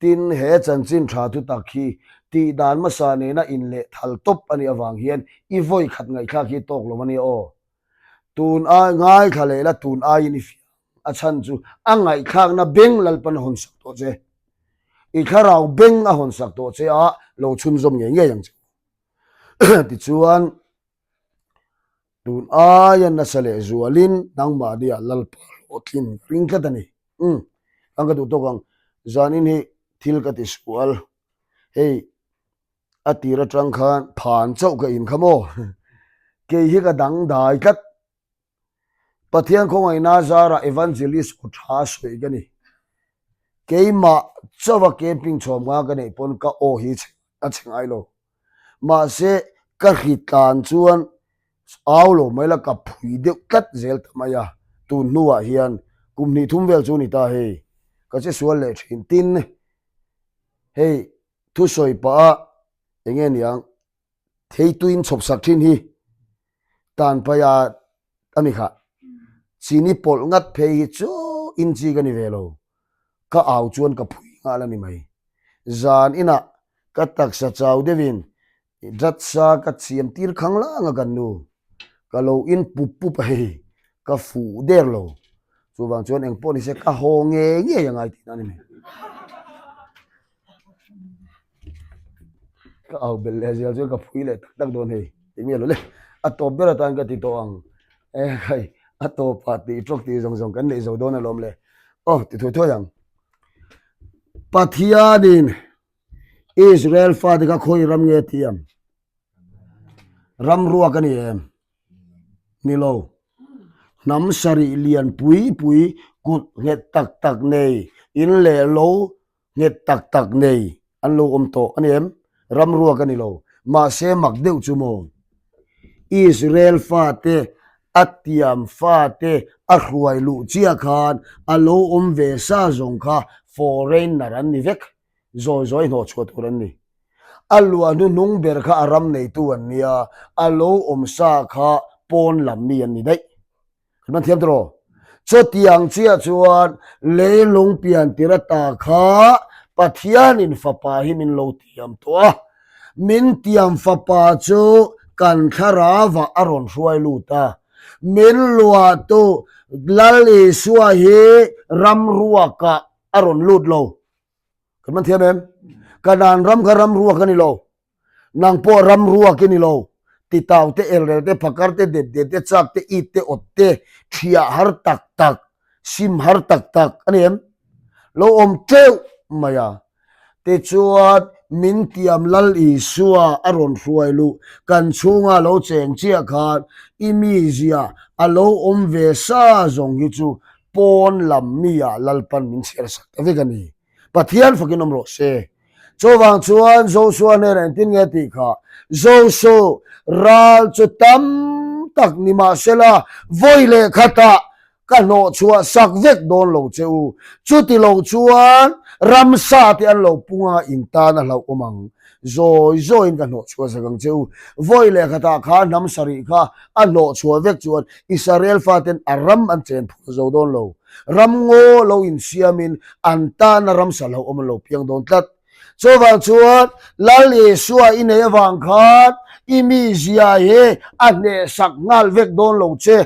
Tin, he chanchin tha thu tak hi tih dan hmasa nena inleh thal tawp a nih avang hian i vawi khat ngaihthlak hi tawk lo a nia aw. Tun ai ngaithla leh la tun aiin i fiah ang. A chhan chu a ngaihthlakna beng Lalpan a hawn sak tawh che. I thlarau beng a hawn sak tawh che a, lo chhunzawm ngei ngei ang che. Tichuan, tun aia nasa leh zualin nangmahniah Lalpa hlawhtlin ka ring tlat a ni. Umm, ang ka duh tawk ang, zanin hi thil ka ti sual. Hei. A tir atang khan phan chauh ka in kha maw? Kei hi ka dang dai tlat. Pathian khawngaihna zarah evangelist aw tha sawi ka ni. Keimah chauha camping chhawm nga ka neih pawn ka aw hi a chhe ngai lo. Mahse ka hri tlan chuan au lo mai la ka phui deuh tlat zel ta mai a. Tun hnuah hian kum hnih thum vel chu ni ta hei. Ka che sual leh thin tin hei Thusawi pah a eng nge niang theituin chhawp sak thin hi tan pai a a ni kha chini pawlh ngat phei hi chu in chi ka ni ve lo ka au chuan ka phui nghal a ni mai zan inah ka taksa chau deuhin Dratsa ka chiam tir khang lang a kan nu ka lo in pup pup a hei ka fuh der lo chuvang chuan engpawh nise ka haw ngei ngei a ngai tihna a ni mai. Ka au belh leh zel chuan ka phui leh tak tak dawn hei eng nge lo le a tawp ber atan ka ti tawh ang e khai. A tawpah tih tawk tih zawng zawng kan neih zo dawn alawm le. Aw ti thuai thuai ang. Pathianin Israel fate kha khawi ram nge thiam? Ram ruak a ni em? Ni lo. Hnam sarih lian pui pui kut nghet tak tak nei in leh lo nghet tak tak nei an lo awm tawh a ni em? Ram ruak a ni lo. Mahse mak deuh chu maw? Israel fate a tiam fate a hruai luh chiah khan a lo awm ve sa zawng kha foreigner an ni vek. Zawi zawi hnawh chhuah tur an ni. A luah hnuhnung ber kha a ram neitu an nia, a lo awm sa kha pawn lam mi an ni daih. Kan hman thiam tawh. Chutiang chiah chuan leilung pian tir ata kha Pathianin fapa hi min lo tiam tawh a. Min tiam fapa chu kan thlarauah a rawn hruai lut a. Min luahtu Lal Isua hi ram ruakah a rawn lut lo. Kan hman thiam em? Kanaan ram kha ram ruak a ni lo. Nang pawh ram ruak i ni lo. Titau te, elrel te, phakar te, dep det te, chak te, it te, awt te, thiah har tak tak, sim har tak tak a ni em? Lo awm teuh mai a. Tichuan, min tiam Lal Isua a rawn hruai luh kan chhunga lo cheng chiah khan i mizia a lo awm ve sa zawng hi chu pawn lam mi ah Lalpan min chhiar sak ta vek a ni. Pathian fakin awm rawh se. Chuvang chuan Joshua hnenah engtin nge tih kha, Joshua, ral chu tam tak ni mahsela vawi leh khatah ka hnawh chhuah sak vek dawn lo che u. Chuti lo chuan ramsa te an lo pung anga in tan a hlauh awm ang. Zawi zawiin ka hnawh chhuah sak ang che u. Vawi leh khatah kha hnam sarih kha a hnawh chhuah vek chuan Israel faten a ram an chen phur zo dawn lo. Ram ngaw lo insiamin an tana ramsa lo awm an lo piang dawn tlat. Chuvang chuan Lal Isua i nei avang khan i mizia hi a hnehsak nghal vek dawn lo che.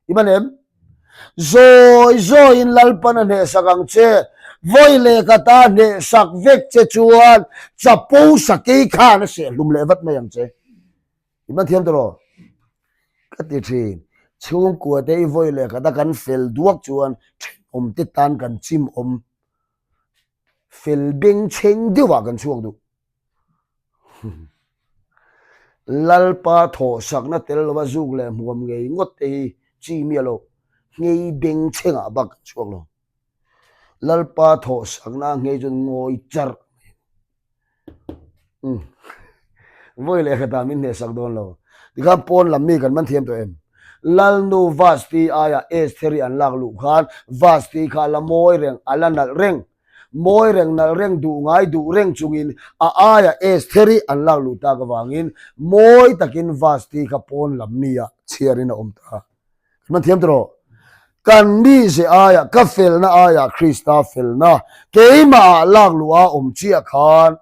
I man em? Zawi zawiin Lalpan a hnehsak ang che. Vawi leh kata hnehsak vek che chuan chapo sakei khan a sehhlum leh vat mai ang che. I man thiam tawh lo? Ka ti thin. Chhungkua te i vawi leh khat a kan fel duak chuan thenawm te tan kan chim awm fel bengchheng deuh ah kan chhuak duh. Lalpa thawhsakna tel lova zuk leh hmuam ngei ngawt te hi chi miah lo nghei bengchheng ah bak kan chhuak lo. Lalpa thawhsakna nghei chuan ngawi charh mai. Umm vawi leh khatah min hnehsak dawn lo. Tikhan pawn lam mi kan man thiam tawh em? Lalnu Vasti aia Estheri an lak luh khan Vasti kha a la mawi reng, a la nalh reng. Mawi reng nalh reng duh ngai duh reng chungin a aia Estheri an lak luh tak avangin mawi takin Vasti kha pawn lam mi ah chhiarin a awm ta. Man thiam tawh. Kan mize aia, ka felna aia Krista felna keimahah lak luh a awm chiah khan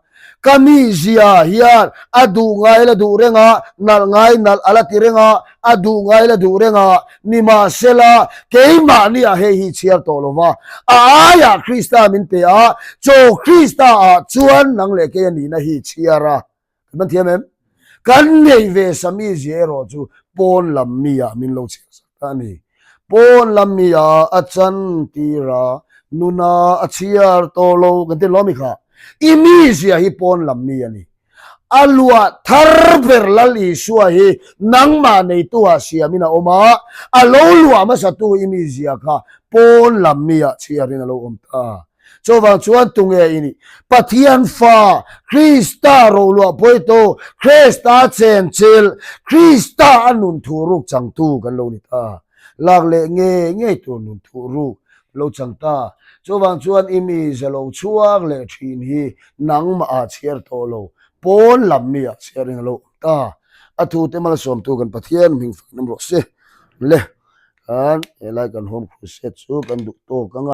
ka mizia hian a duh ngai la duh reng a, nalh ngai nalh a la ti reng a, a duh ngai la duh reng a, nimahsela keimahniah hei hi chhiar tawh lo va, a aiah Krista min pe a, chaw Krista ah chuan nang leh kei a nihna hi chhiar a. Kan man thiam em? Kan nei ve sa mi zia erawh chu pawn lam mi ah min lo chhiar sak ta a ni. Pawn lam mi ah a chan tir a, nuna a chhiar tawh lo kan ti lawm i kha. I mi zia hi pawn lam mi a ni. A luah thar ber Lal Isua hi nangmah neitu ah siamin a awm a, a lo luah hmasatu i mi zia kha pawn lam mi ah chhiarin a lo awm ta. Chuvang chuan tunge i nih? Pathian fa, Krista roluah pawitu, Krista chenchilh, Krista a nun thuh ruk changtu kan lo ni ta. Lak leh ngei ngei tur nun thuh ruk lo chang ta. Chuvang chuan i mi ze lo chhuak leh thin hi nangmah ah chhiar tawh lo, pawn lam mi ah chhiarin a lo awm ta. A thute malsawmtu kan Pathian hming fak nam rawh se. Le, khan helai kan Home Crusade chu kan duh tawk ang a.